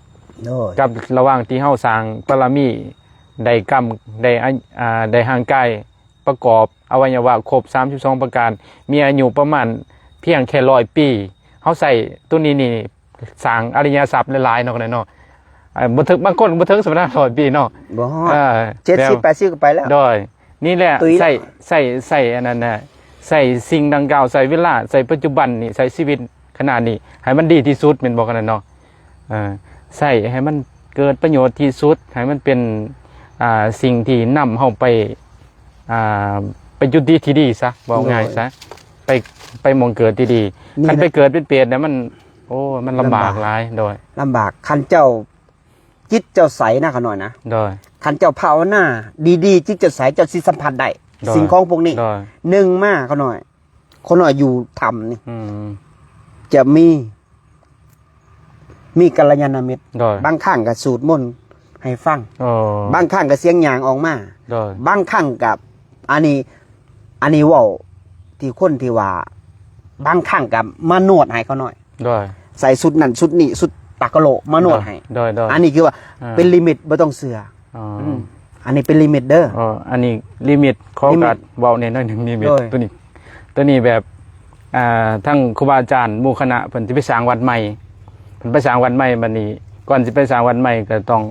ໂດຍ ກັບລະຫວ່າງທີ່ເຮົາສ້າງບາລະມີ ໄດ້ກຳ ໄດ້ ອາ ໄດ້ຮ່າງກາຍ ປະກອບອະໄວຍະວະຄົບສາມສິບສອງປະການ ມີອາຍຸປະມານພຽງແຄ່ຮ້ອຍປີ ເຮົາໃຊ້ໂຕນີ້ນີ້ສ້າງອະລິຍະຊັບຫຼາຍໆເນາະ ເນາະ ເອີ ບໍ່ເຖິງ ບາງຄົນບໍ່ເຖິງສຳລັບຮ້ອຍປີເນາະ ບໍ່ຮອດ ເອີ ເຈັດສິບ ແປດສິບກໍໄປແລ້ວ ໂດຍ ນີ້ແຫຼະ ຕຸ້ຍແລ້ວ ໃຊ້ ໃຊ້ ໃຊ້ອັນນັ້ນນະ ໃຊ້ສິ່ງດັ່ງກ່າວ ໃຊ້ເວລາ ໃຊ້ປັດຈຸບັນນີ້ ໃຊ້ຊີວິດຂະນະນີ້ໃຫ້ມັນດີທີ່ສຸດ ແມ່ນບໍ່ ຂະນະເນາະ? ເອີ ໃຊ້ໃຫ້ມັນເກີດປະໂຫຍດທີ່ສຸດ ໃຫ້ມັນເປັນ ອ່າ ສິ່ງທີ່ນຳເຮົາໄປ ອ່າ ໄປຈຸດທີ່ດີຊະ ເວົ້າງ່າຍຊະ ໂດຍ ໄປ ໄປໝ່ອງເກີດທີ່ດີ ນີ້ ຄັນໄປເກີດເປັນເປດນະ ມັນ ໂອ້ ມັນລຳບາກ ລຳບາກຫຼາຍ ໂດຍ ລຳບາກ ຄັນເຈົ້າ ຈິດເຈົ້າໃສນະ ຂະນ້ອຍນະ ໂດຍ ຄັນເຈົ້າພາວະນາດີໆ ຈິດເຈົ້າໃສ ເຈົ້າຊິສຳຜັດໄດ້ ໂດຍ ສິ່ງຂອງພວກນີ້ ໂດຍ ໜຶ່ງມາ ຂະນ້ອຍ ຄົນວ່າຢູ່ຖ້ຳນີ້ ອືມ ຈະມີ ມີກັນລະຍານະມິດ ໂດຍ ບາງຄັ້ງກໍສູດມົນໃຫ້ຟັງ ໂອ້ ບາງຄັ້ງກໍສຽງຍ່າງອອກມາ ໂດຍ ບາງຄັ້ງກໍ ອັນນີ້ ອັນນີ້ເວົ້າທີ່ຄົນທີ່ວ່າ ບາງຄັ້ງກໍມານວດໃຫ້ເຂົາໜ້ອຍ ໂດຍ ໃສ່ຊຸດນັ້ນຊຸດນີ້ ຊຸດຕາກະໂຫຼມານວດໃຫ້ ໂດຍ ໂດຍ ອັນນີ້ຄືວ່າ ອ່າ ເປັນລິມິດ ບໍ່ຕ້ອງເຊື່ອ ອໍ ອືມ ອັນນີ້ເປັນລິມິດເດີ ອໍ ອັນນີ້ລິມິດ ຂໍ ລິມິດ ໂອກາດເວົ້າແດ່ໜ້ອຍໜຶ່ງ ລິມິດ ໂດຍ ໂຕນີ້ ໂຕນີ້ແບບ ອ່າ ທັງຄູບາອາຈານໝູ່ຄະນະເພິ່ນຊິໄປສ້າງວັດໃໝ່ ເພິ່ນໄປສ້າງວັດໃໝ່ ບັດນີ້ກ່ອນຊິໄປສ້າງວັດໃໝ່ກໍຕ້ອງ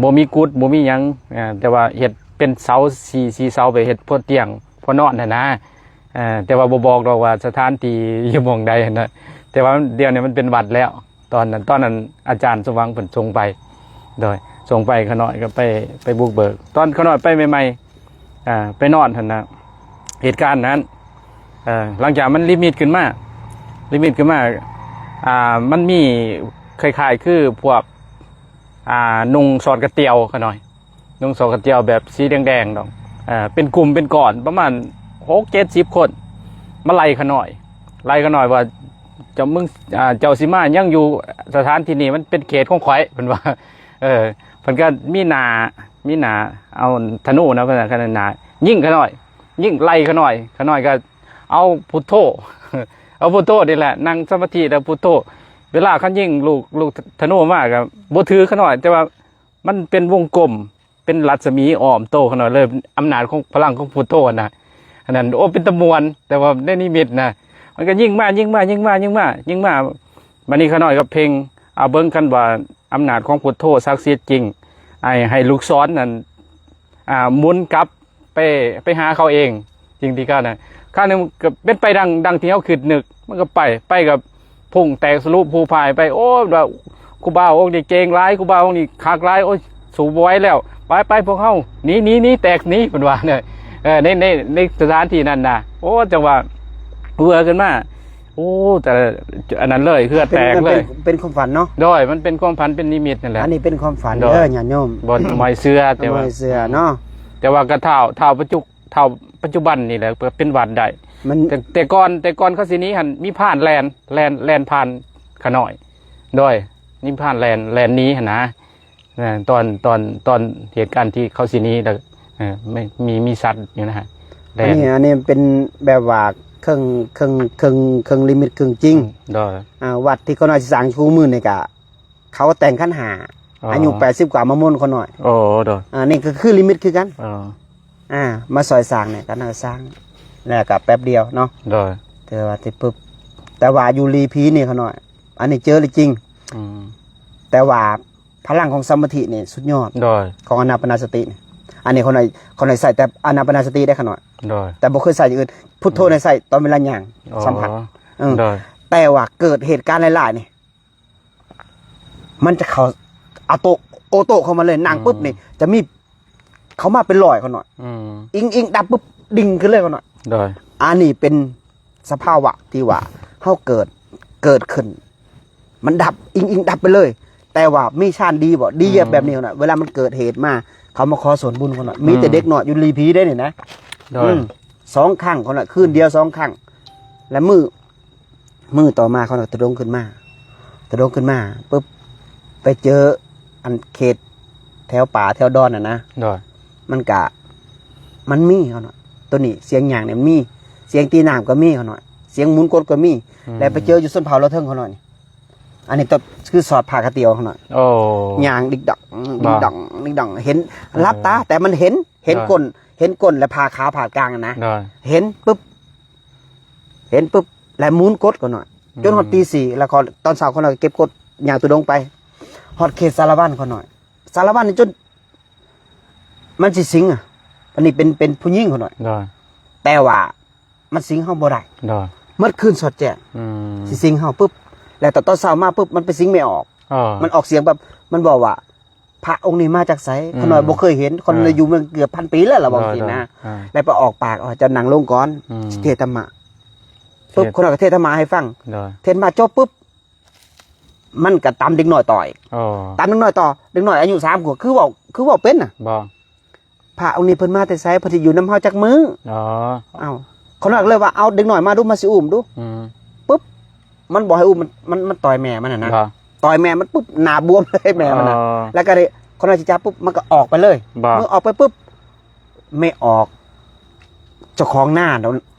ບໍ່ມີກຸດ ບໍ່ມີຫຍັງ ອ່າ ແຕ່ວ່າເຮັດເປັນເສົາ ສີ່ ສີ່ເສົາ ໄປເຮັດໂພຕຽງ ໂພນອນຫັ້ນນະ ເອີ ແຕ່ວ່າບໍ່ບອກດອກວ່າສະຖານທີ່ຢູ່ໝ່ອງໃດຫັ້ນນະ ແຕ່ວ່າດຽວນີ້ມັນເປັນວັດແລ້ວ ຕອນນັ້ນ ຕອນນັ້ນອາຈານສົມຫວັງເພິ່ນສົ່ງໄປ ໂດຍ ສົ່ງໄປ ຂະນ້ອຍກໍໄປ ໄປບຸກເບີກ ຕອນຂະນ້ອຍໄປໃໝ່ໆ ອ່າ ໄປນອນຫັ້ນນະ ເຫດການນັ້ນ ເອີ ຫຼັງຈາກມັນລິມິດຂຶ້ນມາ ລິມິດຂຶ້ນມາ ອ່າ ມັນມີຄ້າຍໆຄືພວກ ອ່າ ນຸ່ງສອດກະຕຽວ ຂະນ້ອຍ ນຸ່ງສອດກະຕຽວແບບສີແດງໆດອກ ເອີ ເປັນກຸ່ມເປັນກ້ອນປະມານຫົກເຈັດສິບຄົນ ມາໄລ່ຂະນ້ອຍ ໄລ່ຂະນ້ອຍວ່າ ເຈົ້າ ມຶງ ອ່າ ເຈົ້າຊິມາຫຍັງຢູ່ສະຖານທີ່ນີ້ ມັນເປັນເຂດຂອງຂ້ອຍ ເພິ່ນວ່າ ເອີ ເພິ່ນກໍມີໜ້າ ມີໜ້າ ເອົາທະນູນະ ເພິ່ນວ່າ ຂະໜາດໜ້າ ຍິງຂະນ້ອຍ ຍິງໄລ່ຂະນ້ອຍ ຂະນ້ອຍກໍເອົາພຸດໂທ ເອົາພຸດໂທນີ້ແຫຼະ ນັ່ງສະມາທິແລ້ວພຸດໂທ ເວລາເຂົາຍິງລູກ ລູກທະນູມາກໍບໍ່ຖືຂະນ້ອຍ ແຕ່ວ່າ ມັນເປັນວົງກົມ ເປັນລັດສະໝີອ້ອມໂຕຂະນ້ອຍເລີຍ ອຳນາດຂອງພະລັງຂອງພຸດໂທນະ ອັນນັ້ນ ໂອ້ ເປັນຕາມ່ວນ ແຕ່ວ່າໃນນິມິດນະ ມັນກໍຍິງມາ ຍິງມາ ຍິງມາ ຍິງມາ ຍິງມາ ບາດນີ້ຂະນ້ອຍກໍເພັ່ງ ເອົາເບິ່ງ ຄັນວ່າອຳນາດຂອງພຸດໂທສັກສິດຈິງ ໃຫ້ ໃຫ້ລູກສອນນັ້ນ ອ່າ ໝູນກັບ ໄປ ໄປຫາເຂົາເອງ ສິ່ງທີ່ເຂົານະ ຄາວໜຶ່ງກໍເປັນໄປດັ່ງ ດັ່ງທີ່ເຮົາຄິດນຶກ ມັນກໍໄປ ໄປກັບພຸ່ງແຕກສະຫຼຸພູພາຍໄປ ໂອ້ ວ່າຄູບາອົງນີ້ເກັ່ງຫຼາຍ ຄູບາອົງນີ້ຄັກຫຼາຍ ໂອ້ຍ ສູ້ບໍ່ໄຫວແລ້ວ ໄປ ໄປ ພວກເຮົາໜີ ໜີ ໜີ ແຕກໜີ ເພິ່ນວ່າເນາະ ເອີ ໃນ ໃນ ໃນສະຖານທີ່ນັ້ນນະ ໂອ້ ຈັ່ງວ່າເຫື່ອຂຶ້ນມາ ໂອ້ ແຕ່ອັນນັ້ນເລີຍ ເຫື່ອແຕກເລີຍ. ເປັນ ເປັນ ເປັນຄວາມຝັນເນາະ. ໂດຍ ມັນເປັນຄວາມຝັນ ເປັນນິມິດນັ້ນແຫຼະ. ອັນນີ້ເປັນຄວາມຝັນເດີ ຍາດໂຍມ. ບໍ່ ບໍ່ເຊື່ອ ແຕ່ວ່າບໍ່ເຊື່ອເນາະ. ແຕ່ວ່າກໍທ້າວ ທ້າວປັດຈຸ ທ້າວປັດຈຸບັນນີ້ແຫຼະ ເປັນຫວັດໄດ້. ມັນ ແຕ່ ແຕ່ກ່ອນ ແຕ່ກ່ອນເຂົາຊິໜີຫັ້ນ ມີພານແລ່ນ ແລ່ນ ແລ່ນຜ່ານຂະນ້ອຍ. ໂດຍ ມີພານແລ່ນ ແລ່ນໜີຫັ້ນນະ. ເອີ ຕອນ ຕອນ ຕອນເຫດການທີ່ເຂົາຊິໜີ ແລ້ວ ເອີ ມີ ມີ ມີສັດຢູ່ນະ ແລ່ນ. ອັນນີ້ ອັນນີ້ເປັນແບບວ່າເຄິ່ງ ເຄິ່ງ ເຄິ່ງ ເຄິ່ງນິມິດເຄິ່ງຈິງ. ໂດຍ ອ່າ ວັດທີ່ຂ້ານ້ອຍຊິສ້າງຢູ່ຄູ່ມື້ນີ້ກະ ເຂົາແຕ່ງຂັນຫ້າ ອໍ ອາຍຸແປດສິບກວ່າມາມົນຂ້ານ້ອຍ. ໂອ້ ໂດຍ ອັນນີ້ກໍຄືນິມິດຄືກັນ. ອໍ ອ່າ ມາຊ່ອຍສ້າງນີ້ ກໍໜ້າສ້າງ ແລ້ວກໍແປັບດຽວເນາະ. ໂດຍ ຖືວ່າທີ່ປຶບ ແຕ່ວ່າຢູ່ລີພີນີ້ຂ້ານ້ອຍ ອັນນີ້ເຈີເລີຍຈິງ. ອືມ ແຕ່ວ່າ ພະລັງຂອງສະມາທິນີ້ສຸດຍອດ. ໂດຍ ຂອງອານາປານະສະຕິນີ້ ອັນນີ້ຂ້ານ້ອຍ ຂ້ານ້ອຍໃຊ້ແຕ່ອານາປານະສະຕິໄດ້ຂ້ານ້ອຍ. ໂດຍ ແຕ່ບໍ່ເຄີຍໃຊ້ຢ່າງອື່ນ. ພຸດໂທນີ້ໃຊ້ຕອນເວລາຍ່າງ ອໍ ສຳຜັດ. ເອີ ໂດຍ ແຕ່ວ່າເກີດເຫດການຫຼາຍໆນີ້ ມັນຈະເຂົ້າອາໂຕ ໂອໂຕເຂົ້າມາເລີຍ. ນັ່ງປຶບນີ້ ອືມ ຈະມີເຂົ້າມາເປັນຮ້ອຍຂ້ານ້ອຍ. ອືມ ອິງໆ ດັບປຶບ ດິ່ງຂຶ້ນເລີຍຂ້ານ້ອຍ. ໂດຍ ອັນນີ້ເປັນ ສະພາວະທີ່ວ່າເຮົາເກີດ ເກີດຂຶ້ນ ມັນດັບ ອິງໆ ດັບໄປເລີຍ. ແຕ່ວ່າມີຊານດີບໍ່? ດີ ອືມ ແບບນີ້ນະ. ເວລາມັນເກີດເຫດມາ ເຂົາມາຂໍສ່ວນບຸນຂ້ານ້ອຍ. ອືມ ມີແຕ່ເດັກນ້ອຍຢູ່ລີພີເດ້ນີ້ນະ. ໂດຍ ອືມ ສອງຄັ້ງຂ້ານ້ອຍ ຄືນດຽວສອງຄັ້ງ. ແລະມື້ ມື້ຕໍ່ມາຂ້ານ້ອຍຕະດົງຂຶ້ນມາ ຕະດົງຂຶ້ນມາປຶບ ໄປເຈີອັນເຂດແຖວປ່າແຖວດອນຫັ້ນນະ. ໂດຍ ມັນກະ ມັນມີຂ້ານ້ອຍ ໂຕນີ້ ສຽງຍ່າງນີ້ມັນມີ ສຽງຕີນ້ຳກໍມີຂ້ານ້ອຍ ສຽງໝູນກົດກໍມີ. ອືມ ແລ້ວໄປເຈີຢູ່ຊົນເຜົ່າລາວເທິງຂ້ານ້ອຍນີ້. ອັນນີ້ກໍຄືສອດຜ້າກະຕຽວຂ້ານ້ອຍ. ໂອ້ ຍ່າງດິກດັກ ດິກດັກ ດິກດັກ ເຫັນ ເອີ ຫຼັບຕາ ແຕ່ມັນເຫັນ ເຫັນ ໂດຍ ກົ້ນ ເຫັນກົ້ນ ແລະ ຜ້າຂາວພາດກາງຫັ້ນນະ. ໂດຍ ເຫັນປຶບ ເຫັນປຶບ ແລະໝູນກົດຂ້ານ້ອຍ ອືມ ຈົນຮອດຕີສີ່ ແລ້ວກໍຕອນເຊົ້າຂ້ານ້ອຍກໍເກັບກົດ ຍ່າງທຸດົງໄປ ຮອດເຂດສາລະວັນຂ້ານ້ອຍ. ສາລະວັນນີ້ຈົນ ມັນຊິສິງອະ ອັນນີ້ເປັນ ເປັນຜູ້ຍິງຂ້ານ້ອຍ. ໂດຍ ແຕ່ວ່າມັນສິງເຮົາບໍ່ໄດ້. ໂດຍ ໝົດຄືນສອດແຈ້ງ. ອືມ ຊິສິງເຮົາປຶບ ແລ້ວຕອນ ຕອນເຊົ້າມາປຶບ ມັນໄປສິງແມ່ອອກ. ອໍ ມັນອອກສຽງແບບ ມັນບອກວ່າ ພະອົງນີ້ມາຈາກໃສ? ອືມ ຂ້ານ້ອຍບໍ່ເຄີຍເຫັນ ຂ້ານ້ອຍ ເອີ ຢູ່ເມືອງເກືອບພັນປີແລ້ວລະ ວ່າຊີ້ນະ. ໂດຍ ໂດຍ ເອີ ແລ້ວໄປອອກປາກ ອາ ເຈົ້ານັ່ງລົງກ່ອນ ອືມ ຊິເທດທຳມະ. ປຶບ ເທດ ຂ້ານ້ອຍກໍເທດທຳມະໃຫ້ຟັງ. ໂດຍ ເທດມາຈົບປຶບ ມັນກໍຕຳເດັກນ້ອຍຕໍ່ອີກ. ອໍ ຕຳເດັກນ້ອຍຕໍ່ ເດັກນ້ອຍອາຍຸສາມຂວບ ຄືເວົ້າ ຄືເວົ້າເປັນນະ. ບໍ່ ພະອົງນີ້ເພິ່ນມາແຕ່ໃສ? ເພິ່ນຊິຢູ່ນຳເຮົາຈັກມື້? ອໍ ເອົ້າ ຂ້ານ້ອຍກໍເລີຍວ່າ ເອົາເດັກນ້ອຍມາດູ ມາຊິອຸ້ມດູ. ອືມ ປຶບ ມັນບໍ່ໃຫ້ອຸ້ມ ມັນ ມັນ ມັນຕ່ອຍແມ່ມັນຫັ້ນນະ. ບໍ່ ຕ່ອຍແມ່ມັນປຶບ ໜ້າບວມເລີຍແມ່ມັນນະ. ອໍ ແລ້ວກໍໄດ້ ຂ້ານ້ອຍຊິຈັບປຶບ ມັນກໍອອກໄປເລີຍ. ບໍ່ ເມື່ອອອກໄປປຶບ ແມ່ອອກເຈົ້າຂອງນາ ໂດຍ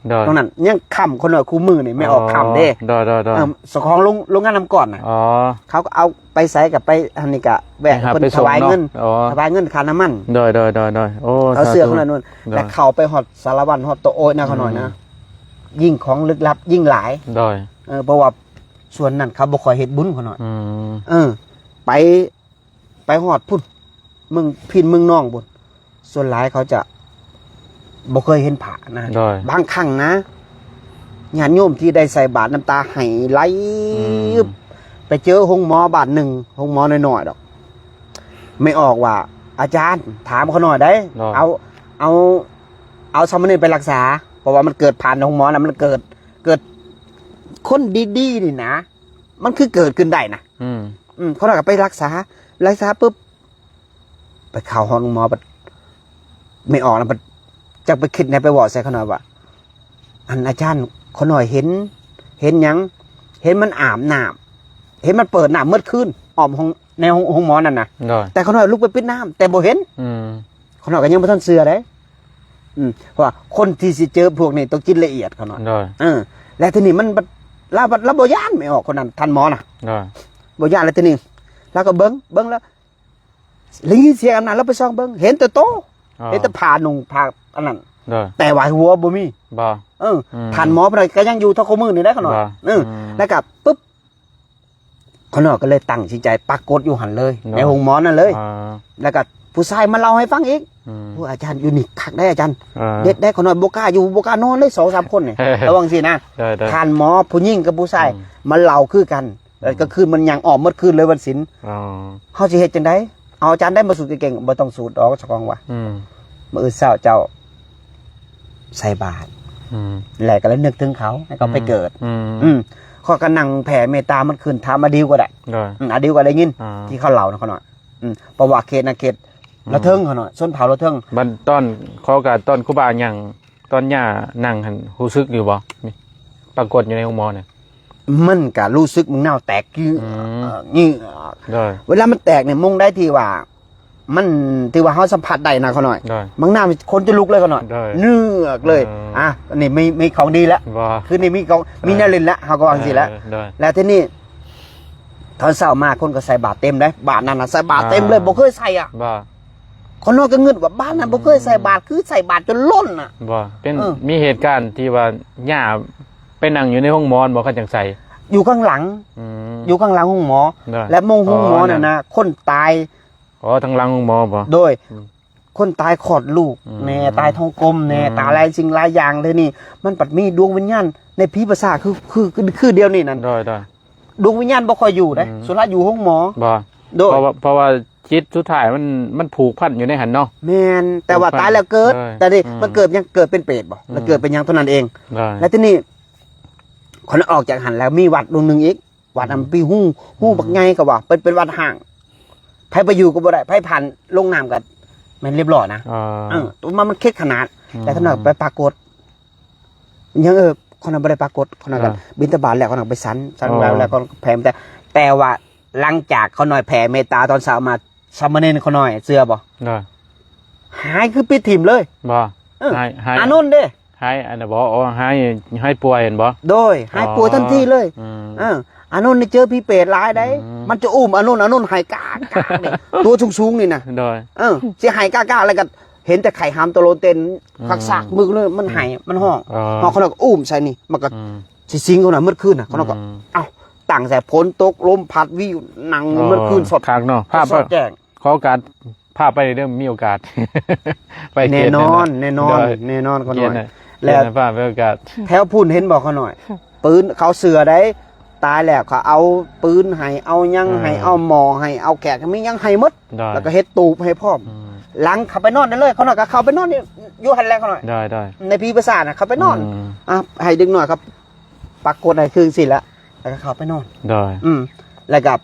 ຕອນນັ້ນຍັງຄ້ຳ ຂ້ານ້ອຍຄູ່ມື້ນີ້ແມ່ອອກຄ້ຳເດ້. ອໍ ໂດຍ ໂດຍ ໂດຍ ເອີ ເຈົ້າຂອງໂລງ ໂລງງານນ້ຳກ້ອນນະ. ອໍ ເຂົາກໍເອົາໄປໃສກໍໄປ ອັນນີ້ກໍແວະ ເພິ່ນຖວາຍເງິນ ຖວາຍເງິນຄ່ານ້ຳມັນ. ໂດຍ ໂດຍ ໂດຍ ໂດຍ ໂອ້ ເອົາເສື້ອຂ້ານ້ອຍນັ້ນ ແລ້ວເຂົ້າໄປຮອດສາລະວັນ ຮອດໂຕໂອ້ຍນະ ອືມ ຂ້ານ້ອຍນະ ຍິ່ງຂອງລຶກລັບຍິ່ງຫຼາຍ. ໂດຍ ເອີ ເພາະວ່າສ່ວນນັ້ນເຂົາບໍ່ຄ່ອຍເຮັດບຸນຂ້ານ້ອຍ. ອືມ ເອີ ໄປ ໄປຮອດພຸ້ນ ເມືອງພີນເມືອງນອງພຸ້ນ ສ່ວນຫຼາຍເຂົາຈະບໍ່ເຄີຍເຫັນພະນະ. ໂດຍ ບາງຄັ້ງນະ ຍາດໂຍມທີ່ໄດ້ໃສ່ບາດ ນ້ຳຕາໄຫ້ໄຫຼ ອືມ ໄປເຈີໂຮງໝໍບ້ານໜຶ່ງ ໂຮງໝໍນ້ອຍໆດອກ ແມ່ອອກວ່າ ອາຈານ ຖາມຂ້ານ້ອຍໄດ້ ໂດຍ ເອົາ ເອົາ ເອົາສາມະເນນໄປລັກສາ ເພາະວ່າມັນເກີດຜ່ານໂຮງໝໍນະ ມັນເກີດ ເກີດ ຄົນດີໆນີ້ນະ ມັນຄືເກີດຂຶ້ນໄດ້ນະ. ອືມ ອືມ ຂ້ານ້ອຍກໍໄປລັກສາ ລັກສາປຶບ ໄປເຂົ້າຫ້ອງໝໍ ບັດແມ່ອອກນະ ບັດຈັກໄປຄິດແນວ ໄປເວົ້າໃສ່ຂ້ານ້ອຍວ່າ ອັນ ອາຈານ ຂ້ານ້ອຍເຫັນ ເຫັນຫຍັງ? ເຫັນມັນອາບນ້ຳ ເຫັນມັນເປີດນ້ຳໝົດຄືນ ອ້ອມຫ້ອງ ໃນຫ້ອງ ຫ້ອງໝໍນັ້ນນະ. ໂດຍ ແຕ່ຂ້ານ້ອຍລຸກໄປປິດນ້ຳ ແຕ່ບໍ່ເຫັນ. ອືມ ຂ້ານ້ອຍກໍຍັງບໍ່ທັນເຊື່ອເດ້. ອືມ ເພາະວ່າຄົນທີ່ຊິເຈີພວກນີ້ຕ້ອງຈິດລະອຽດຂ້ານ້ອຍ. ໂດຍ ເອີ ແລ້ວທີນີ້ມັນບັດ ລາວບັດ ລາວບໍ່ຢ້ານແມ່ອອກຄົນນັ້ນ ທ່ານໝໍນະ. ໂດຍ ບໍ່ຢ້ານ ແລ້ວທີນີ້ລາວກໍເບິ່ງ ເບິ່ງແລ້ວ ໄດ້ຍິນສຽງອຳນາດ ລາວໄປສ່ອງເບິ່ງ ເຫັນແຕ່ໂຕ ອໍ ເຫັນແຕ່ຜ້ານຸ່ງຜ້າອັນນັ້ນ. ໂດຍ ແຕ່ວ່າຫົວບໍ່ມີ. ບໍ່ ເອີ ອືມ ທ່ານໝໍເພິ່ນກໍຍັງຢູ່ເທົ່າຄູ່ມື້ນີ້ໄດ໋ຂ້ານ້ອຍ. ບໍ່ ເອີ ອືມ ແລ້ວກໍປຶບ ຂ້ານ້ອຍກໍເລີຍຕັ້ງສິນໃຈປາກົດຢູ່ຫັ້ນເລີຍ ໂດຍ ໃນໂຮງໝໍນັ້ນເລີຍ. ອໍ ແລ້ວກໍຜູ້ຊາຍມາເລົ່າໃຫ້ຟັງອີກ. ອືມ ໂອ້ ອາຈານ ຢູ່ນີ້ຄັກໄດ໋ອາຈານ. ອໍ ເດັດໄດ໋ ຂ້ານ້ອຍບໍ່ກ້າຢູ່ ບໍ່ກ້ານອນເລີຍ ສອງສາມຄົນນີ້ ລະຫວ່າງຊີ້ນະ. ໂດຍ ໂດຍ ທ່ານໝໍຜູ້ຍິງກັບຜູ້ຊາຍ ອືມ ມາເລົ່າຄືກັນ. ເອີ ອືມ ກໍຄືມັນຍັງອ້ອມໝົດຄືນເລີຍວັນສິນ. ອໍ ເຮົາຊິເຮັດຈັ່ງໃດ? ເອົາອາຈານໄດ້ມາສູດເກັ່ງໆ ບໍ່ຕ້ອງສູດດອກ ສະກອງວ່າ. ອືມ ມື້ອື່ນເຊົ້າເຈົ້າໃສ່ບາດ ອືມ ແລ້ວກໍເລີຍນຶກເຖິງເຂົາ ໃຫ້ເຂົາໄປເກີດ ອືມ ອືມ ອືມ ຂ້ອຍກໍນັ່ງແຜ່ເມດຕາມັນຂຶ້ນ ຖາມອາດິວກໍໄດ້ ໂດຍ ອືມ ອາດິວກໍໄດ້ຍິນ ອ່າ ທີ່ເຂົາເລົ່ານະ ຂ້ອຍນ້ອຍ ອືມ ເພາະວ່າເຂດນັ້ນເຂດ ອືມ ລະເທິງ ຂ້ອຍນ້ອຍ ຊົນເຜົ່າລະເທິງ ບັດຕອນ ຂໍໂອກາດ ຕອນຄູບາຍ່າງ ຕອນຍ່ານັ່ງຫັ້ນ ຮູ້ສຶກຢູ່ບໍ່? ປາກົດຢູ່ໃນໂຮງໝໍນະ ມັນກະຮູ້ສຶກມັງນາວແຕກ ອືມ ເຫງືອກ ໂດຍ ເວລາມັນແຕກນີ້ ມົງໃດທີ່ວ່າ ມັນ ທີ່ວ່າເຮົາສຳຜັດໄດ້ນະ ຂ້ອຍນ້ອຍ ໂດຍ ມັງນາວ ຄົນຈະລຸກເລີຍ ຂ້ອຍນ້ອຍ ໂດຍ ເງືອກເລີຍ ເອີ ອ່ະ ອັນນີ້ມີ ມີຂອງດີແລ້ວ ບໍ່ ຄືນີ້ມີຂອງ ມີແນວຫຼິ້ນແລ້ວ ເຮົາກໍວ່າຈັ່ງຊີ້ແຫຼະ ເອີ ໂດຍ ແລ້ວທີນີ້ ຕອນເຊົ້າມາຄົນກໍໃສ່ບາດເຕັມເດ້ ບາດນັ້ນນະໃສ່ບາດເຕັມເລີຍ ອ່າ ບໍ່ເຄີຍໃສ່ອະ ບໍ່ ຂ້ອຍນ້ອຍກໍງຶດວ່າ ບາດນັ້ນ ອືມ ບໍ່ເຄີຍໃສ່ບາດ ຄືໃສ່ບາດຈົນລົ້ນນະ ບໍ່ ເປັນ ເອີ ມີເຫດການທີ່ວ່າຍ່າໄປນັ່ງຢູ່ໃນໂຮງໝໍບໍ່ ຄັນຈັ່ງໃສ່ ຢູ່ຂ້າງຫຼັງ ອືມ ຢູ່ຂ້າງຫຼັງໂຮງໝໍ ໂດຍ ແລະ ໂມງໂຮງໝໍ ອໍ ນັ້ນນະ ນັ້ນ ຄົນຕາຍ ອໍ ທາງຫຼັງໂຮງໝໍບໍ່ ໂດຍ ອືມ ຄົນຕາຍຄອດລູກແດ່ ອືມ ຕາຍທ້ອງກົມແດ່ ອືມ ຕາຍຫຼາຍສິ່ງຫຼາຍຢ່າງ ແລ້ວນີ້ມັນພັດມີດວງວິນຍານໃນຜີປະສາດ ຄື ຄື ຄື ຄືດຽວນີ້ນັ້ນ ໂດຍ ໂດຍ ດວງວິນຍານບໍ່ຄ່ອຍຢູ່ເດ້ ອືມ ສ່ວນຫຼາຍຢູ່ໂຮງໝໍ ບໍ່ ໂດຍ ເພາະວ່າ ເພາະວ່າຈິດສຸດທ້າຍມັນ ມັນຜູກພັນຢູ່ໃນຫັ້ນເນາະ ແມ່ນ ແຕ່ວ່າ ຜູກພັນ ຕາຍແລ້ວເກີດ ໂດຍ ແຕ່ນີ້ ອືມ ມັນເກີດຫຍັງ ເກີດເປັນເປດບໍ່ ອືມ ແລ້ວເກີດເປັນຫຍັງເທົ່ານັ້ນເອງ ໂດຍ ແລ້ວທີນີ້ ຂ້ອຍອອກຈາກຫັ້ນແລ້ວ ມີວັດດວງໜຶ່ງອີກ ວັດນັ້ນ ອືມ ມີຮູ ຮູ ອືມ ບັກໃຫຍ່ ເຂົາວ່າ ເປັນ ເປັນວັດຮ້າງ ໃຜໄປຢູ່ກໍບໍ່ໄດ້ ໃຜຜ່ານລົງນ້ຳກໍແມ່ນລຽບຮ້ອຍນະ ເອີ ເອີ ແຕ່ວ່າມັນເຂດຂະໜາດ ອືມ ແຕ່ຂ້ອຍນ້ອຍໄປປາກົດ ຍັງ ເອີ ຂ້ອຍນ້ອຍບໍ່ໄດ້ປາກົດ ຂ້ອຍນ້ອຍກໍ ອ່າ ບິນທະບາດແລ້ວ ຂ້ອຍນ້ອຍໄປສັນ ສັນ ອໍ ແລ້ວ ແລ້ວກໍແຜ່ເມດຕາ ແຕ່ວ່າຫຼັງຈາກຂ້ອຍນ້ອຍແຜ່ເມດຕາຕອນເຊົ້າມາ ສາມະເນນຂ້ອຍນ້ອຍເຊື່ອບໍ່? ໂດຍ ຫາຍຄືປິດຖິ້ມເລີຍ ບໍ່? ເອີ ຫາຍ ຫາຍ ອານົນເດ້ ຫາຍອັນນັ້ນບໍ່? ອໍ ຫາຍ ຫາຍປ່ວຍຫັ້ນບໍ່? ໂດຍ ຫາຍປ່ວຍທັນທີເລີຍ ອໍ ອືມ ເອີ ອານົນນີ້ເຈີຜີເປດຫຼາຍໃດ ອືມ ມັນຈະອຸ້ມອານົນ ອານົນໄຫ້ກາກໆ ເດ້ ຕົວສູງໆ ນີ້ນະ ໂດຍ ເອີ ຊິໄຫ້ກາກໆ ແລ້ວກໍ ເຫັນແຕ່ໄຂ່ຫຳໂຕໂລເຕັນ ອືມ ຄັກສາກມຶກເລີຍ ມັນໄຫ້ ອືມ ມັນຮ້ອງ ອໍ ເຮົາ ເຂົາກໍອຸ້ມໃສ່ນີ້ ມັນກໍ ອືມ ຊິສິງເຂົານະ ໝົດຄືນນະ ເຂົາກໍ ອືມ ເອົ້າ ຕັ້ງໃສ່ ຝົນຕົກ ລົມພັດ ວິວ ນັ່ງ ອໍ ໝົດຄືນ ສອດ ຄັກເນາະ ພາ ສອດແຈ້ງ ຂໍໂອກາດພາໄປເດີ ມີໂອກາດ ໄປເຂດນັ້ນນະ ແນ່ນອນ ແນ່ນອນ ໂດຍ ແນ່ນອນ ຂ້ອຍນ້ອຍ ແລ້ວ ພາໄປໂອກາດ ແຖວພຸ້ນເຫັນບໍ່ ຂ້ອຍນ້ອຍ ປືນເຂົາເຊື່ອໃດ ຕາຍແລ້ວເຂົາເອົາປືນໃຫ້ ເອົາຫຍັງໃຫ້ ອ່າ ເອົາໝໍ້ໃຫ້ ເອົາແຂກ ມີຫຍັງໃຫ້ໝົດ ໂດຍ ແລ້ວກໍເຮັດຕູບໃຫ້ພ້ອມ ອືມ ຫຼັງເຂົ້າໄປນອນໄດ້ເລີຍ ຂ້ອຍນ້ອຍກໍເຂົ້າໄປນອນຢູ່ ຢູ່ຫັ້ນແຫຼະ ຂ້ອຍນ້ອຍ ໂດຍໆ ໃນຜີປະສາດນະ ເຂົ້າໄປນອນ ອືມ ອ່ະ ໃຫ້ເດັກນ້ອຍເຂົາປາກົດໃຫ້ຄືຊີ້ແຫຼະ ແລ້ວກໍເຂົ້າໄປນອນ ໂດຍ ອືມ ແລ້ວກໍ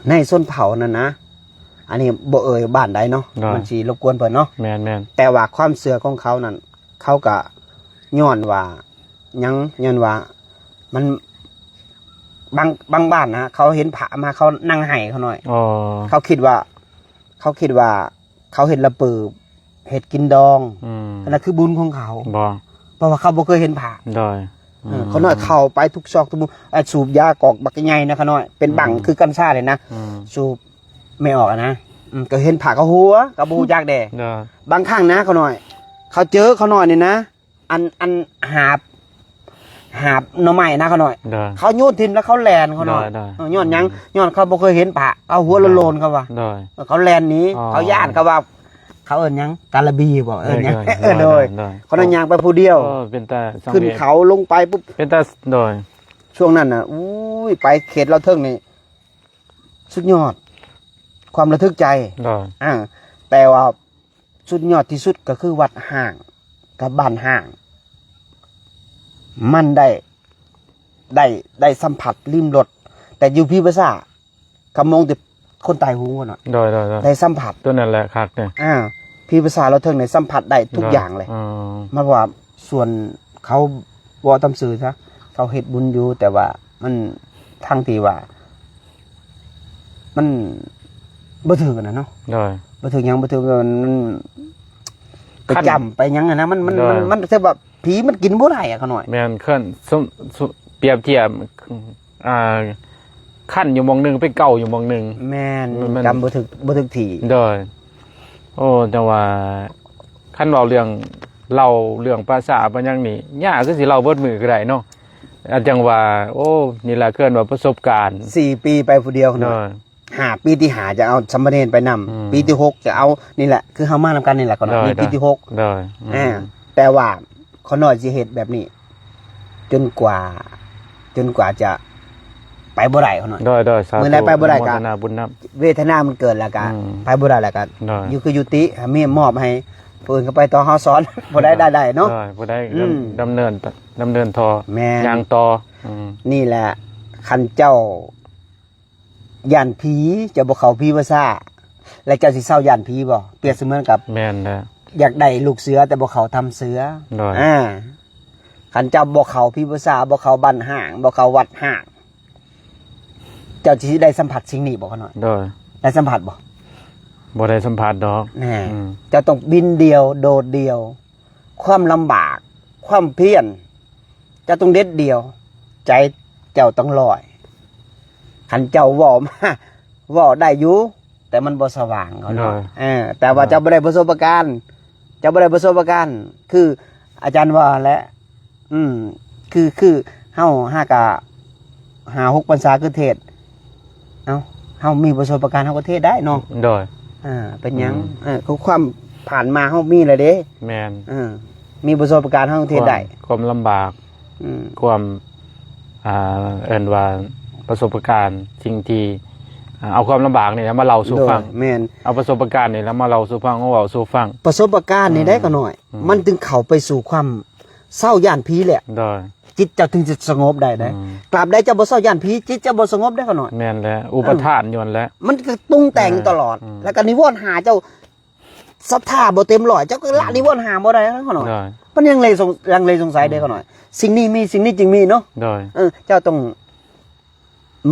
ໃນຊົນເຜົ່ານັ້ນນະ ອັນນີ້ບໍ່ເອີ່ຍບ້ານໃດເນາະ ໂດຍ ມັນຊິລົບກວນເພິ່ນເນາະ ແມ່ນໆ ແຕ່ວ່າຄວາມເຊື່ອຂອງເຂົານັ້ນ ເຂົາກໍຍ້ອນວ່າ ຫຍັງ ຍ້ອນວ່າມັນ ບາງ ບາງບ້ານນະ ເຂົາເຫັນພະມາ ເຂົານັ່ງໄຫ້ ເຂົາໜ້ອຍ ອໍ ເຂົາຄິດວ່າ ເຂົາຄິດວ່າ ເຂົາເຮັດລະປື ເຮັດກິນດອງ ອືມ ອັນນັ້ນຄືບຸນຂອງເຂົາ ບໍ່ ເພາະວ່າເຂົາບໍ່ເຄີຍເຫັນພະ ໂດຍ ເອີ ອືມ ເຂົານ້ອຍເຂົ້າໄປທຸກຊອກທຸກມຸມ ອ່າ ສູບຢາກອກບັກໃຫຍ່ນະ ເຂົານ້ອຍ ເປັນບັ້ງ ອືມ ຄືກັນຊາເລີຍນະ ອືມ ສູບ ແມ່ອອກອະນະ ອືມ ກໍເຫັນພະກໍຫົວ ກໍບໍ່ຮູ້ຈັກເດ້ ໂດຍ ບາງຄັ້ງນະ ເຂົານ້ອຍ ເຂົາເຈີເຂົານ້ອຍນີ້ນະ ອັນ ອັນຫາບ ຫາບໜໍ່ໄມ້ນະ ເຂົານ້ອຍ ໂດຍ ເຂົາໂຍນຖິ້ມແລ້ວເຂົາແລ່ນ ເຂົານ້ອຍ ໂດຍໆ ເອີ ຍ້ອນຫຍັງ ອືມ ຍ້ອນເຂົາບໍ່ເຄີຍເຫັນພະ ເຂົາຫົວໂລນໆ ເຂົາວ່າ ໂດຍ ເອີ ເຂົາແລ່ນໜີ ອໍ ເຂົາຢ້ານ ເຂົາວ່າ ເຂົາເອີ້ນຫຍັງ ກາລະບີບໍ ເອີ້ນຫຍັງ ໂດຍໆ ເອີ ໂດຍ ໂດຍ ໂດຍ ເຂົາຍ່າງໄປຜູ້ດຽວ ເອີ ເປັນຕາສັງເວດ ຂຶ້ນເຂົາລົງໄປປຸບ ເປັນຕາ ໂດຍ ຊ່ວງນັ້ນນະ ອຸ້ຍ ໄປເຂດລາວເທິງນີ້ ສຸດຍອດ ຄວາມລະທຶກໃຈ ໂດຍ ອ່າ ແຕ່ວ່າ ສຸດຍອດທີ່ສຸດກໍຄືວັດຮ້າງກັບບ້ານຮ້າງ ມັນໄດ້ ໄດ້ ໄດ້ສຳຜັດລິມລົດ ແຕ່ຢູ່ຜີປະສາດ ກະມອງແຕ່ຄົນຕາຍໂຫງພຸ້ນນະ ໂດຍໆໆ ໄດ້ສຳຜັດ ຕົວນັ້ນແຫຼະຄັກເດ້ ອ່າ ຜີປະສາດລາວເທິງນີ້ສຳຜັດໄດ້ທຸກຢ່າງເລີຍ ໂດຍ ອືມ ມາວ່າ ສ່ວນເຂົາເວົ້າຕາມຊື່ຊະ ເຂົາເຮັດບຸນຢູ່ ແຕ່ວ່າມັນ ທັງທີ່ວ່າ ມັນບໍ່ຖືກນະເນາະ ໂດຍ ບໍ່ຖືກຫຍັງ ບໍ່ຖືກ ມັນ ມັນໄປຈ້ຳໄປຫຍັງຫັ້ນນະ ມັນ ມັນ ໂດຍ ມັນ ມັນແບບວ່າຜີມັນກິນບໍ່ໄດ້ອະ ຂ້ານ້ອຍ ແມ່ນ ຄັນ ສົມ ສົມ ປຽບທຽບ ອ່າ ຄັນຢູ່ໝ່ອງໜຶ່ງ ໄປເກົາຢູ່ໝ່ອງໜຶ່ງ ແມ່ນ ມັນ ມັນ ກຳບໍ່ຖືກ ບໍ່ຖືກທີ່ ໂດຍ ໂອ້ ແຕ່ວ່າ ຄັນເວົ້າເລື່ອງ ເລົ່າເລື່ອງພາສາ ປານຫຍັງນີ້ ຍາກ ຄືຊິເລົ່າເບິດມື້ກໍໄດ້ເນາະ ອາ ຈັ່ງວ່າ ໂອ້ ນີ້ລະ ເອີ້ນວ່າປະສົບການ ສີ່ປີໄປຜູ້ດຽວ ໂດຍ ຫ້າ ປີທີຫ້າຈະເອົາສາມະເນນໄປນຳ ອືມ ປີທີຫົກຈະເອົາ ນີ້ແຫຼະ ຄືເຮົາມານຳກັນນີ້ແຫຼະ ໂດຍ ນີ້ປີທີຫົກ ໂດຍ ອືມ ອ່າ ແຕ່ວ່າ ຂ້ານ້ອຍຊິເຮັດແບບນີ້ ຈົນກວ່າ ຈົນກວ່າຈະໄປບໍ່ໄດ້ ຂ້ານ້ອຍ ໂດຍໆ ສາທຸ ມື້ໃດໄປບໍ່ໄດ້ກໍ ອະນຸໂມທະນາບຸນນຳ ເວທະນາມັນເກີດແລ້ວກໍ ອືມ ໄປບໍ່ໄດ້ແລ້ວກໍ ໂດຍ ຢູ່ຄືຢູ່ຕິ ໃຫ້ມີມອບໃຫ້ ຜູ້ອື່ນກໍໄປຕໍ່ ເຮົາສອນ ຜູ້ໃດໄດ້ໄດ້ເນາະ ໂດຍ ຜູ້ໃດ ອືມ ດຳ ດຳເນີນ ດຳເນີນຕໍ່ ແມ່ນ ຍ່າງຕໍ່ ອືມ ນີ້ແຫຼະ ຄັນເຈົ້າຢ້ານຜີ ເຈົ້າບໍ່ເຂົ້າຜີພາສາ ແລ້ວເຈົ້າຊິເຊົາຢ້ານຜີບໍ່? ປຽບສະເໝືອນກັບ ແມ່ນແຫຼະ ຢາກໄດ້ລູກເສືອ ແຕ່ບໍ່ເຂົ້າຖ້ຳເສືອ ໂດຍ ອາ ຄັນເຈົ້າບໍ່ເຂົ້າຜີພາສາ ບໍ່ເຂົ້າບ້ານຮ້າງ ບໍ່ເຂົ້າວັດຮ້າງ ເຈົ້າຊິໄດ້ສຳຜັດສິ່ງນີ້ບໍ່ ຂ້ານ້ອຍ? ໂດຍ ໄດ້ສຳຜັດບໍ່? ບໍ່ໄດ້ສຳຜັດດອກ ແນ່ ອືມ ເຈົ້າຕ້ອງບິນດ່ຽວ ໂດດດ່ຽວ ຄວາມລຳບາກ ຄວາມພຽນ ເຈົ້າຕ້ອງເດັດດ່ຽວ ໃຈເຈົ້າຕ້ອງລອຍ ຄັນເຈົ້າເວົ້າມາ ເວົ້າໄດ້ຢູ່ ແຕ່ມັນບໍ່ສະຫວ່າງເຂົາເນາະ ໂດຍ ເອີ ແຕ່ວ່າ ໂດຍ ເຈົ້າບໍ່ໄດ້ປະສົບປະການ ເຈົ້າບໍ່ໄດ້ປະສົບປະການ ຄືອາຈານວ່າແຫຼະ ອືມ ຄື ຄືເຮົາຫາກະຫ້າຫົກພັນສາຄືເທດ ເອົ້າ ເຮົາມີປະສົບປະການ ເຮົາກໍເທດໄດ້ເນາະ ໂດຍ ເອີ ເປັນຫຍັງ ອືມ ເອີ ຄືຄວາມຜ່ານມາເຮົາມີແລ້ວເດ້ ແມ່ນ ເອີ ມີປະສົບປະການ ເຮົາເທດໄດ້ ຄວາມ ຄວາມລຳບາກ ອືມ ຄວາມ ອ່າ ເອີ້ນວ່າປະສົບປະການ ສິ່ງທີ່ ອ່າ ເອົາຄວາມລຳບາກນີ້ແຫຼະມາເລົ່າສູ່ຟັງ ໂດຍ ແມ່ນ ເອົາປະສົບປະການນີ້ແຫຼະມາເລົ່າສູ່ຟັງ ມາເວົ້າສູ່ຟັງ ປະສົບປະການນີ້ໄດ້ ອືມ ຂ້ານ້ອຍ ອືມ ມັນຈຶ່ງເຂົ້າໄປສູ່ຄວາມເຊົາຢ້ານຜີແຫຼະ ໂດຍ ຈິດເຈົ້າຈຶ່ງຈະສະຫງົບໄດ້ເດ້ ອືມ ຕາບໃດເຈົ້າບໍ່ເຊົາຢ້ານຜີ ຈິດເຈົ້າບໍ່ສະຫງົບເດ້ ຂ້ານ້ອຍ ແມ່ນແຫຼະ ອຸປະທານ ເອີ ຢູ່ຫັ້ນແຫຼະ ມັນກໍປຸງແຕ່ງ ເອີ ຕະຫຼອດ ອືມ ແລ້ວກໍນິວອນຫ້າເຈົ້າ ສັດທາບໍ່ເຕັມຮ້ອຍ ເຈົ້າກໍລະ ອືມ ນິວອນຫ້າບໍ່ໄດ້ເນາະ ໂດຍ ມັນຍັງເລສົງ ລັງເລສົງໄສເດ້ ອືມ ຂ້ານ້ອຍ ສິ່ງນີ້ມີ ສິ່ງນີ້ຈຶ່ງມີເນາະ ໂດຍ ເອີ ເຈົ້າຕ້ອງ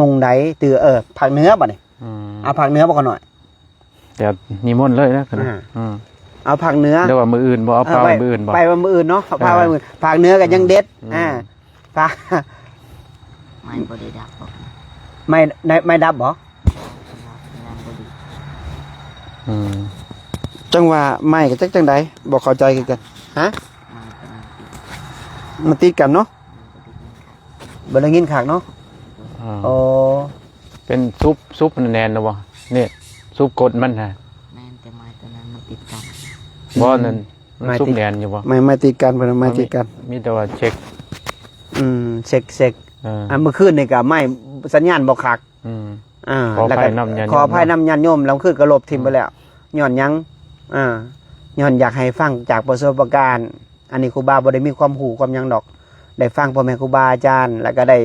ມຸງໃດ ຕື່ ເອີ ພາກເໜືອບັດນີ້ ອືມ ເອົາພາກເໜືອບໍ່ ຂ້ານ້ອຍ ດຽວນິມົນເລີຍນະ ອືມ ເອົາພາກເໜືອ ຫຼືວ່າມື້ອື່ນບໍ່ ເອົາພາໄວ້ມື້ອື່ນບໍ່ ໄປວັນມື້ອື່ນເນາະ ເອົາພາໄວ້ມື້ ພາກເໜືອກໍຍັງເດັດ ອືມ ອ່າ ພາ ໄມ້ບໍ່ໄດ້ດັບບໍ່ ໄມ້ ໄມ້ດັບບໍ່ ອືມ ຈັງຫວະໄມ້ກໍຈັກຈັ່ງໃດ ບໍ່ເຂົ້າໃຈຄືກັນ ຮະ ມັນຕິດກັນເນາະ ບໍ່ໄດ້ຍິນຄັກເນາະ ອໍ ອໍ ເປັນສຸບ ສຸບແໜ້ນແລ້ວບໍ່ ນີ້ ສຸບກົດມັນຫະ ແມ່ນ ແຕ່ໄມ້ຕົວນັ້ນມັນຕິດກັນ ບໍ່ ອືມ ນັ້ນ ມັນສຸບແໜ້ນຢູ່ບໍ່ ໄມ້ ໄມ້ຕິດກັນ ເພິ່ນວ່າໄມ້ຕິດກັນ ມີແຕ່ວ່າເຊັກ ອືມ ເຊັກ ເຊັກ ເອີ ອັນມື້ຄືນນີ້ກໍໄມ້ສັນຍານບໍ່ຄັກ ອືມ ອ່າ ຂໍອະໄພນຳຍາດໂຍມ ແລ້ວກໍຂໍອະໄພນຳຍາດໂຍມ ແລ້ວຄືນກໍລົບຖິ້ມໄປແລ້ວ ອືມ ຍ້ອນຫຍັງ ອ່າ ຍ້ອນຢາກໃຫ້ຟັງຈາກປະສົບປະການ ອັນນີ້ຄູບາບໍ່ໄດ້ມີຄວາມຮູ້ຄວາມຫຍັງດອກ ໄດ້ຟັງພໍ່ແມ່ຄູບາອາຈານ ແລ້ວກໍໄດ້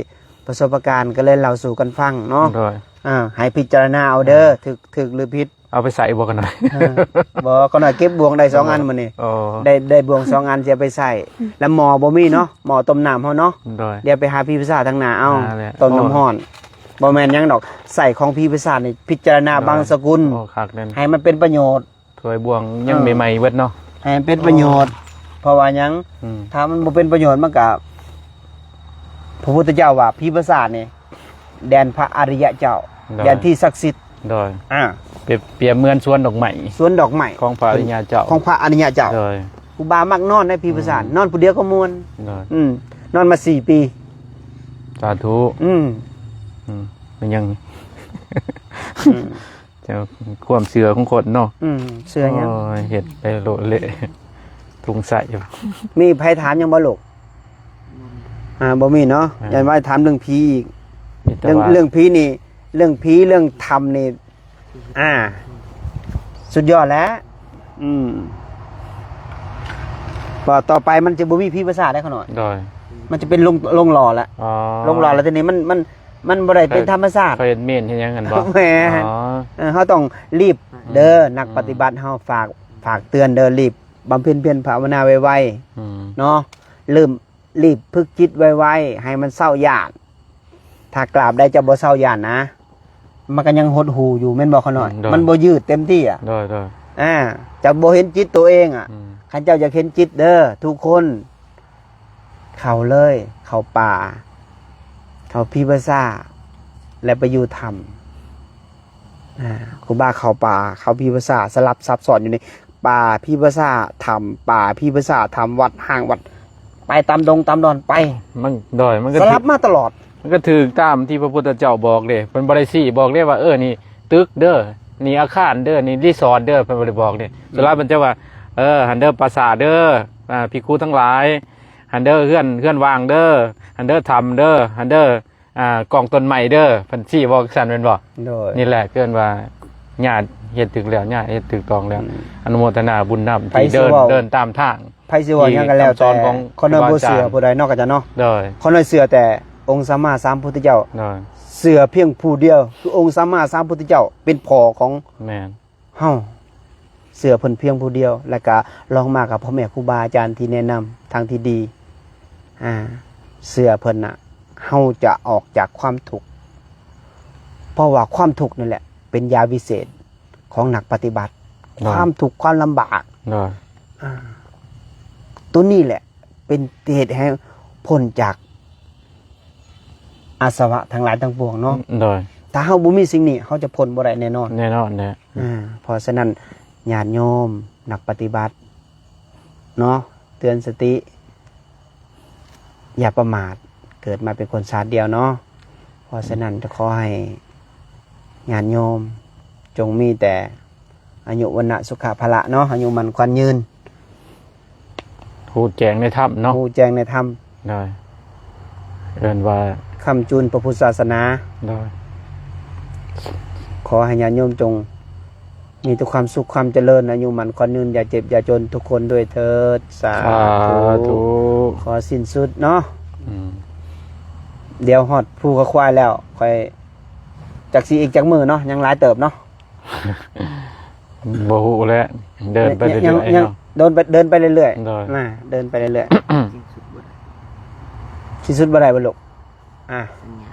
ປະສົບປະການ ກໍເລີຍເລົ່າສູ່ກັນຟັງເນາະ ໂດຍ ອ່າ ໃຫ້ພິຈາລະນາເອົາເດີ ເອີ ຖືກ ຖືກຫຼືຜິດ ເອົາໄປໃຊ້ບໍ່ກັນໜ້ອຍ ເອີ ບໍ່ ກັນໜ້ອຍເກັບບ່ວງໄດ້ສອງອັນມື້ນີ້ ອໍ ໄດ້ ໄດ້ບ່ວງສອງອັນຊິເອົາໄປໃຊ້ ແລ້ວໝໍ້ບໍ່ມີເນາະ ໝໍ້ຕົ້ມນ້ຳເຮົາເນາະ ໂດຍ ດຽວໄປຫາຜີພາສາທາງໜ້າເອົາ ອ່າ ແຫຼະ ຕົ້ມນ້ຳຮ້ອນ ບໍ່ແມ່ນຫຍັງດອກ ໃຊ້ຂອງຜີພາສານີ້ ພິຈາລະນາ ໂດຍ ບັງສະກຸນ ໂອ້ ຄັກແນ່ນ ໃຫ້ມັນເປັນປະໂຫຍດ ຖ້ວຍບ່ວງຍັງ ເອີ ໃໝ່ໆເບິດເນາະ ໃຫ້ມັນເປັນປະໂຫຍດ ອໍ ເພາະວ່າຫຍັງ ອືມ ຖ້າມັນບໍ່ເປັນປະໂຫຍດ ມັນກະ ພະພຸດທະເຈົ້າວ່າ ຜີພາສາດນີ້ ແດນພະອະລິຍະເຈົ້າ ໂດຍ ແດນທີ່ສັກສິດ ໂດຍ ອ່າ ປຽບ ປຽບເໝືອນສວນດອກໄມ້ ສວນດອກໄມ້ ຂອງພະອະລິຍະເຈົ້າ ຂອງພະອະລິຍະເຈົ້າ ໂດຍ ຄູບາມັກນອນໃນຜີພາສາດ ອືມ ນອນຜູ້ດຽວກໍມ່ວນ ໂດຍ ອືມ ນອນມາສີ່ປີ ສາທຸ ອືມ ອືມ ມັນຍັງ ອືມ ເຈົ້າ ຄວາມເຊື່ອຂອງຄົນເນາະ ອືມ ເຊື່ອຫຍັງ ໂອ້ຍ ເຮັດໄປໂລດເລະ ທຸງໃສ ມີໃຜຖາມຫຍັງບໍ່ລູກ? ອ່າ ບໍ່ມີເນາະ ອ່າ ຢ້ານວ່າຖາມເລື່ອງຜີອີກ ມີແຕ່ ເລື່ອງ ວ່າ ເລື່ອງຜີນີ້ ເລື່ອງຜີ ເລື່ອງຖ້ຳນີ້ ອ່າ ສຸດຍອດແລ້ວ ອືມ ວ່າຕໍ່ໄປມັນຈະບໍ່ມີຜີພາສາດແລ້ວ ຂ້ານ້ອຍ ໂດຍ ມັນຈະເປັນລົງ ລົງຫຼໍ່ແລ້ວ ອໍ ລົງຫຼໍ່ແລ້ວ ທີນີ້ມັນ ມັນ ມັນບໍ່ໄດ້ເປັນທຳມະຊາດ ເຂົາເຮັດເມນເຮັດຫຍັງກັນບໍ່? ແມ່ນ ອໍ ເອີ ເຮົາຕ້ອງລີບເດີ ອືມ ນັກປະຕິບັດເຮົາ ອືມ ຝາກ ຝາກເຕືອນເດີ ລີບບຳເພັນພຽນພາວະນາໄວໆ ອືມ ເນາະ ເລີ່ມ ລີບຝຶກຈິດໄວໆ ໃຫ້ມັນເຊົາຢ້ານ ຖ້າກາບໃດເຈົ້າບໍ່ເຊົາຢ້ານນະ ມັນກໍຍັງຫົດຫູ່ຢູ່ ແມ່ນບໍ່ ຂ້ານ້ອຍ? ອືມ ໂດຍ ມັນບໍ່ຍືດເຕັມທີ່ອະ ໂດຍ ໂດຍ ອ່າ ເຈົ້າບໍ່ເຫັນຈິດໂຕເອງອະ ອືມ ຄັນເຈົ້າຢາກເຫັນຈິດເດີ ທຸກຄົນ ເຂົ້າເລີຍ ເຂົ້າປ່າ ເຂົ້າຜີພາສາ ແລະ ໄປຢູ່ຖ້ຳ ອ່າ ຄູບາເຂົ້າປ່າ ເຂົ້າຜີພາສາ ສະຫຼັບຊັບຊ້ອນຢູ່ນີ້ ປ່າຜີພາສາ ຖ້ຳປ່າຜີພາສາ ຖ້ຳວັດ ຫ້າງວັດ ໄປຕາມດົງຕາມດອນ ໄປ ມັນ ໂດຍ ມັນກໍ ສະຫຼັບ ຖືກ ມາຕະຫຼອດ ມັນກໍຖືກຕາມທີ່ພະພຸດທະເຈົ້າບອກເດ້ ເພິ່ນບໍ່ໄດ້ຊີ້ບອກເດ້ວ່າ ເອີ ນີ້ຕຶກເດີ ນີ້ອາຄານເດີ ນີ້ຣີສອດເດີ ເພິ່ນບໍ່ໄດ້ບອກເດ້ ອືມ ສ່ວນຫຼາຍເພິ່ນຈະວ່າ ເອີ ຫັ້ນເດີປາສາດເດີ ອ່າ ພິກຂຸທັງຫຼາຍ ຫັ້ນເດີເຮືອນ ເຮືອນວ່າງເດີ ຫັ້ນເດີຖ້ຳເດີ ຫັ້ນເດີ ອ່າ ກອງຕົ້ນໄມ້ເດີ ເພິ່ນຊີ້ບອກຊັ້ນແມ່ນບໍ່? ໂດຍ ນີ້ແຫຼະເອີ້ນວ່າຍາດ ເຮັດຖືກແລ້ວ ຍາດເຮັດຖືກຕ້ອງແລ້ວ ອືມ ອະນຸໂມທະນາບຸນນຳ ໃຜ ທີ່ ຊິ ເດີນ ເວົ້າ ເດີນຕາມທາງ ໃຜຊິເວົ້າຫຍັງກໍແລ້ວແຕ່ ທີ່ຄຳສອນຂອງ ຂ້ານ້ອຍບໍ່ເຊື່ອຜູ້ໃດເນາະ ອາຈານເນາະ ໂດຍ ຂ້ານ້ອຍເຊື່ອແຕ່ອົງສາມາສຳພຸດທະເຈົ້າ ໂດຍ ເຊື່ອພຽງຜູ້ດຽວ ຄືອົງສາມາສຳພຸດທະເຈົ້າເປັນພໍ່ຂອງ ແມ່ນ ເຮົາ ເຊື່ອເພິ່ນພຽງຜູ້ດຽວ ແລ້ວກະລອງມາກັບພໍ່ແມ່ຄູບາອາຈານທີ່ແນະນຳທາງທີ່ດີ ອ່າ ເຊື່ອເພິ່ນນະ ເຮົາຈະອອກຈາກຄວາມທຸກ ເພາະວ່າຄວາມທຸກນັ້ນແຫຼະເປັນຢາວິເສດຂອງນັກປະຕິບັດ ໂດຍ ຄວາມທຸກຄວາມລຳບາກ ໂດຍ ອ່າ ໂຕນີ້ແຫຼະເປັນເຫດໃຫ້ພົ້ນຈາກ ອາສະວະທັງຫຼາຍທັງປວງເນາະ ໂດຍ ຖ້າເຮົາບໍ່ມີສິ່ງນີ້ ເຮົາຈະພົ້ນບໍ່ໄດ້ແນ່ນອນ ແນ່ນອນແຫຼະ ອ່າ ເພາະສະນັ້ນ ຍາດໂຍມ ນັກປະຕິບັດເນາະ ເຕືອນສະຕິ ຢ່າປະໝາດ ເກີດມາເປັນຄົນຊາດດຽວເນາະ ເພາະສະນັ້ນ ຈະຂໍໃຫ້ຍາດໂຍມ ຈົ່ງມີແຕ່ອາຍຸ ວັນນະ ສຸຂະ ພະລະເນາະ ອາຍຸໝັ້ນຂວັນຍືນ ຮູ້ແຈ້ງໃນທຳເນາະ ຮູ້ແຈ້ງໃນທຳ ໂດຍ ເອີ້ນວ່າ ຄ້ຳຈູນພະພຸດທະສາສະໜາ ໂດຍ ຂໍໃຫ້ຍາດໂຍມຈົ່ງມີແຕ່ຄວາມສຸກຄວາມຈະເລີນ ອາຍຸໝັ້ນຂວັນຍືນ ຢ່າເຈັບຢ່າຈົນທຸກຄົນດ້ວຍເທີດ ສາ ສາທຸ ທຸ ຂໍສິ້ນສຸດເນາະ ອືມ ດຽວຮອດພູກະຄວາຍແລ້ວ ຂ້ອຍ ຈັກຊິອີກຈັກມື້ເນາະ ຍັງຫຼາຍເຕີບເນາະ ບໍ່ຮູ້ແຫຼະ ເດີນໄປເລື້ອຍໆ ເນາະ ເດີນໄປ ເດີນໄປເລື້ອຍໆ ໂດຍ ນະ ເດີນໄປເລື້ອຍໆ ສິ້ນສຸດບໍ່ໄດ້ ສິ້ນສຸດບໍ່ໄດ້ບໍ່ລູກ ອ່າ ສັນຍາ